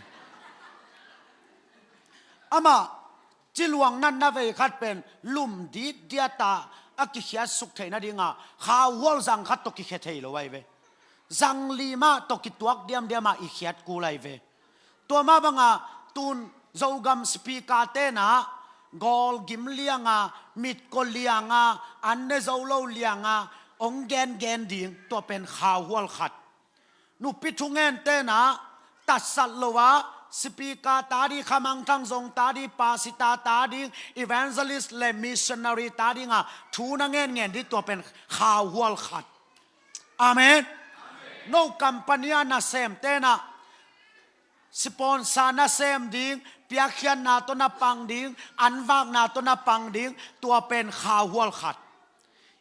Amah ciluang natna vei khat pen lum ditdiat a a kikhiatsuk theih nading a, khauhual zang khat tawh kikhe thei lo ahi ve. Zangli mah tawh kituak diamdiam a i khiat kul ahi ve. Tua mah bang a tun Zogam speaker te'n ah gawlgim liang a, mitko liang a, an ne zo lo liang a hong gengen ding, tua pen khauhual khat. Nupi thungen te'n ah tatsat lo a, speaker ta ding, khamangthang zong ta ding, pastor ta ding, evangelist le missionary ta ding a thu na ngenngen ding, tua pen khauhual khat. Amen. No company a nasem te'n ah sponsor nasem ding, piakkhiatna tawh na pang ding, anvakna tawh na pang ding, tua pen khauhual khat.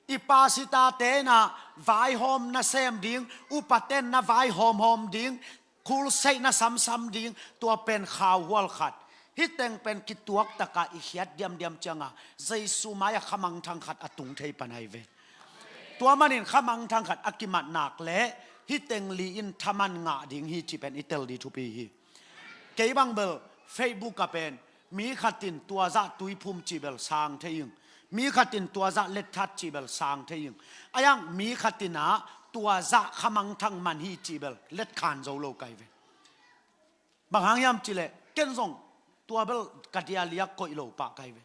I pastor te'n ah vaihawm nasem ding, upate'n na vaihawmhawm ding, crusade na samsam ding, tua pen khauhual khat. Hih teng pen kituak tak a i khiat diamdiam ciang a Jesu mai a khamangthang khat a tung thei pan ahi ve. Tua manin khamangthang khat a kimat nak leh hih teng li in thaman ngah ding hi cih pen i tel ding thupi hi. Kei bang bel Facebook ah pen mi khat in tua zah tuiphum cih bel sang thei ing, mi khat in tua zah letthat cih bel sang thei ing. Ahi hang mi khat in ah tua zah khamangthang man hi cih bel letkhan zo lo ka hi ve. Bang hang hiam cih leh ken zong tua bel ka dia liak koih lo pah ka hi ve.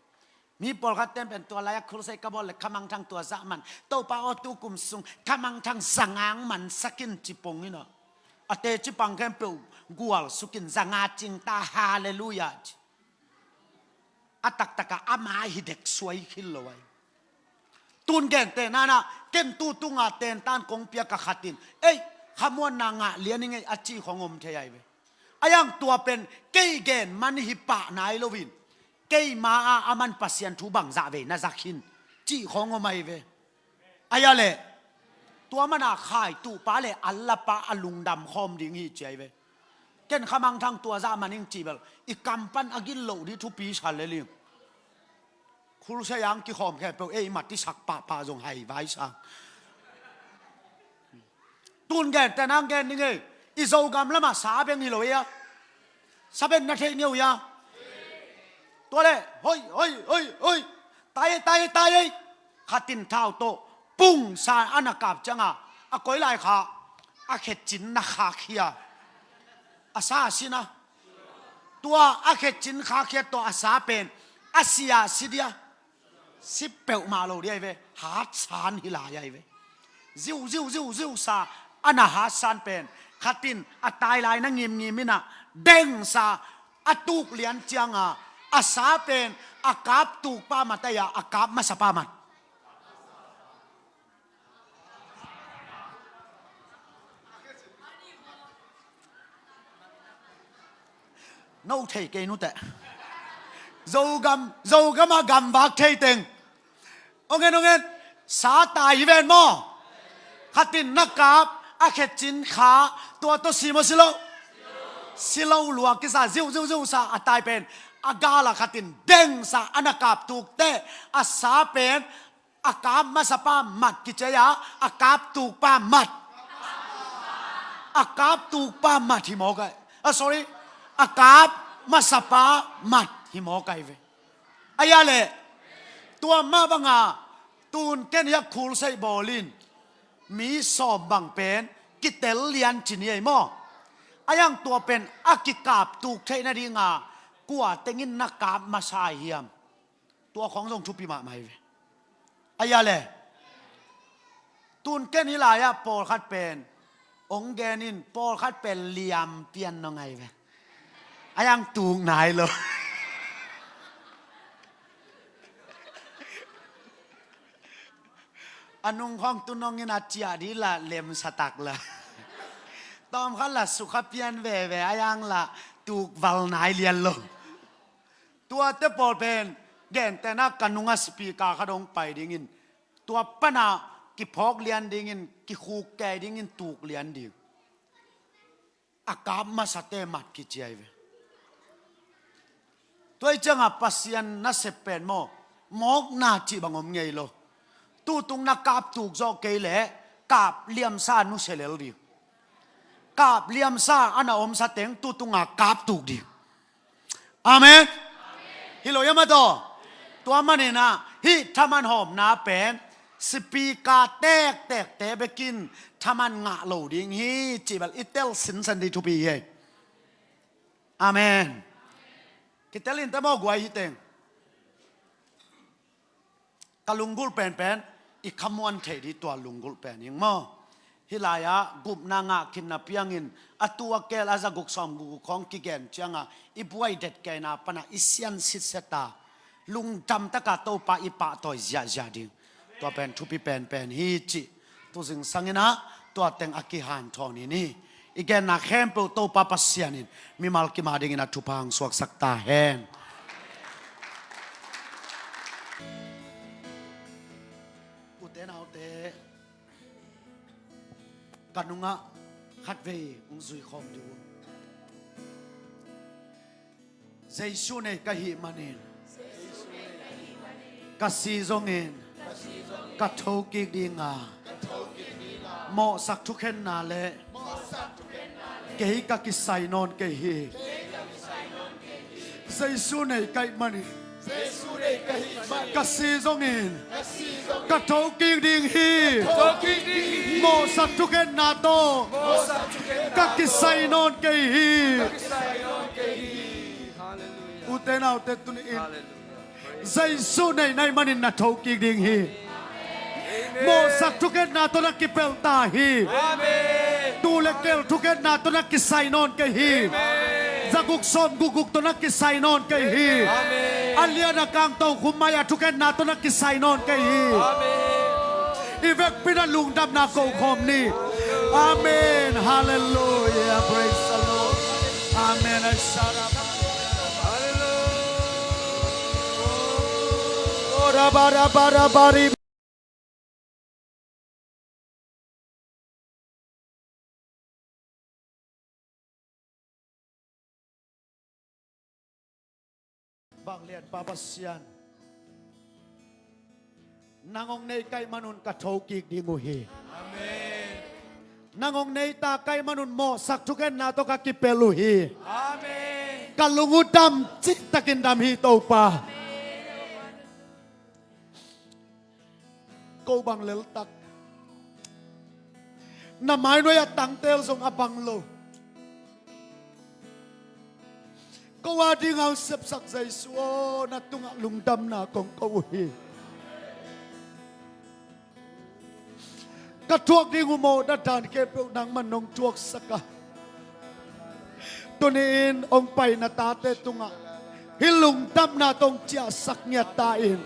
Mi pawlkhat te'n pen tua lai-ah crusade ka bawl leh khamangthang tua zah man, Topa aw, tu kum sung khamangthang za nga hong mansak in ci pong in ah, a teci pang khempeuh gualsuk in za nga cing ta, halleluiah ci. A taktak ah ama hi dek suai khit lo ahi. Tun gentehna-in ah ken tu tung a tentan kong piak a khat in, "Ei, khamuanna ngah lian ing ei," a cih khong om thei ahi ve. Ahi hang tua pen kei gen man hi pah nai lo in, "Keima a a man Pasian thu bangzah vei na za khin," cih khong om ahi ve. Ahi a leh tua man a khaituhpa le a lapa a lungdam khawm ding hi ci ahi ve. Ken khamangthang tua zah man ing cih bel i kam pan a gilo ding thupi sa lel ing. Khulsia yang kikhawm khempeuh ei matisak pahpah zong hai vai sang. Tun gentehna-in gen ning ei, i Zogam lamah sa beng hi lo ei a, sa beng na thei ngeu ei a. Tua leh hoi hoi hoi hoi, tai ei, tai ei, tai ei, khat in thau tawh pungsa a na kap ciang a, a koi lai kha, a khecin na khakkhia, a sa a si na. Tua a khecin khakkhia tawh a sa pen a si a si dia, si peuhmah lo dia hi ve. Hatsan hi lai ahi ve. Ziu ziu ziu ziu sa a na hatsan pen khat in a tai lai na ngimngim in ah dengsa a tuk lian ciang a, a sa pen a kap tukpa mat ahi a, a kap masapa mat. No thei kei nuteh. Zogam, Zogam a gamvak thei teng. Ong en, ong en. Sa tai hi ven maw? Khat in na kap, a khecin kha, tua tawh si maw si lo? Si lo lua kisa, ziu ziu ziu sa a tai pen a gal a khat in dengsa a na kap tuk teh, a sa pen a kap masapa mat kici a, a kap tukpa mat. A kap tukpa mat hi mawk ahi. Ah, sorry. A kap masapa mat hi mawk ahi ve. Ahi a leh tua mah bang a tun ken hiah khulsei bawl in mi sawm bang pen kitel lian ci ni ei maw? A yang tua pen a kikap tuk theih nadinga kua tengin na kap masa hiam? Tua khong zong thupi mahmah hi ve. A ya le. Tun ken hih lai-ah pawlkhat pen ong gen in, pawlkhat pen liam pian nong ai ve. A yang tuk nai lo. A nung khong tu nong in a ciah di la lemsa tak la. Tawmkhat la sukha pian veve a yang la tuk val nai lian lo. Tuate pawl pen gentehna ka nunga speaker khat hong pai dingin tua pana kiphawk lian dingin kikhuk kei dingin tuk lian ding. A kap masate mat kiciai ve. Tua i cianga Pasian nasep pen maw, mawkna cih bang om ngei lo. Tutung na kap tuk zawh kei leh kap liamsa nusia lel ding. Kap liamsa a na omsa teng tutunga kap tuk ding. Amen. Hi lo ia mataw. Tua maninah hih thaman hawmna pen sipika tektekte bekin thaman ngah lo ding hi cih bel i tel sinsen ding thupi hi. Amen. Kitel in tamaw guai hi teng. Ka lunggulh penpen i khamuan theih dih tua lunggulh pen hing maw? Hih lai-ah gupna ngah khinna piangin a tu a kel a zaguk sawm gukguk khawng kigen cianga i buai detkeina pana i sian sitseta lungdam taka Topa i pahtawi ziahziah ding. Tua pen thupi penpen hi cih tu zingsangin ah tua teng a kihanthawn in hi. I genna khempeuh Topa Pasian in mimal kim a dingin a thupha hong suaksak ta hen. Ute naute, ka nungah khatvei hong zuikhawm dih uh. Jesu nei ka hih manin ka si zongin ka thokik dinga mawhsak thukhenna le kei ka kisai nawn kei hi. Jesu nei ka hih manin ka si zongin ka thokik ding hi. Mawhsak thukhenna tawh ka kisai nawn kei hi. Ute naute, tuni-in Jesu nei na hih manin na thokik ding hi. Mawhsak thukhenna tawh na kipelh ta hi. Tuu le kel thukhenna tawh na kisai nawn kei hi. Zaguk sawm gukguk tawh na kisai nawn kei hi. A lian a kang tokhum mai-a thukhenna tawh na kisai nawn kei hi. I vekpi-in a lungdamna kokhawm ni. Amen. Halleluia. Praise the Lord. Amen. Halleluia. Vanglianpa Pasian, nang hong nei ka hih manun ka thokik ding uh hi. Amen. Nang hong nei ta ka hih manun mawhsak thukhenna tawh ka kipelh uh hi. Amen. Ka lung uh dam cihtakin dam hi, Topa. Amen. Ko bang leltak, na mainuai a tangtel zong a bang lo. Ko a ding a hong sepsak Jesu aw, na tungah lungdamna kong ko uh hi. Ka thuak ding uh mawhna dan khempeuh nangman nong thuaksak a, tuni-in hong pai na tate tungah hih lungdamna tawh hong ciahsak ngiat ta in.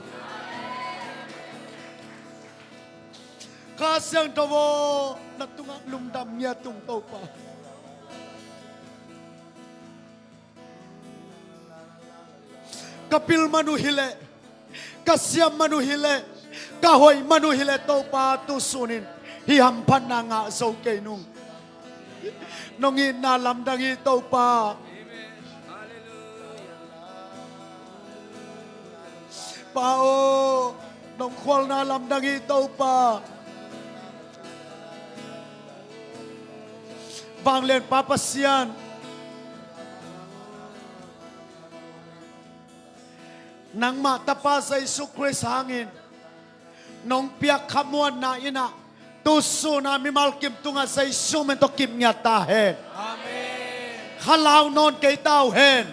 Kha Siangtho aw, na tungah lungdam ngiat ung, Topa. Ka pil man uh hileh, ka siam man uh hileh, ka hoih man uh hileh, Topa, tu sunin hih hamphatna ngah zo kei nung. Nong itna lamdang hi, Topa. Pa aw, nong khualna lamdang hi, Topa. Vanglianpa Pasian, nangmah Tapa Jesu Khrist hangin nong piak khamuanna in ah, tu sun a mimal kim tungah Jesu min tawh kip ngiat ta hen. Amen. Khalau nawn kei ta uh hen.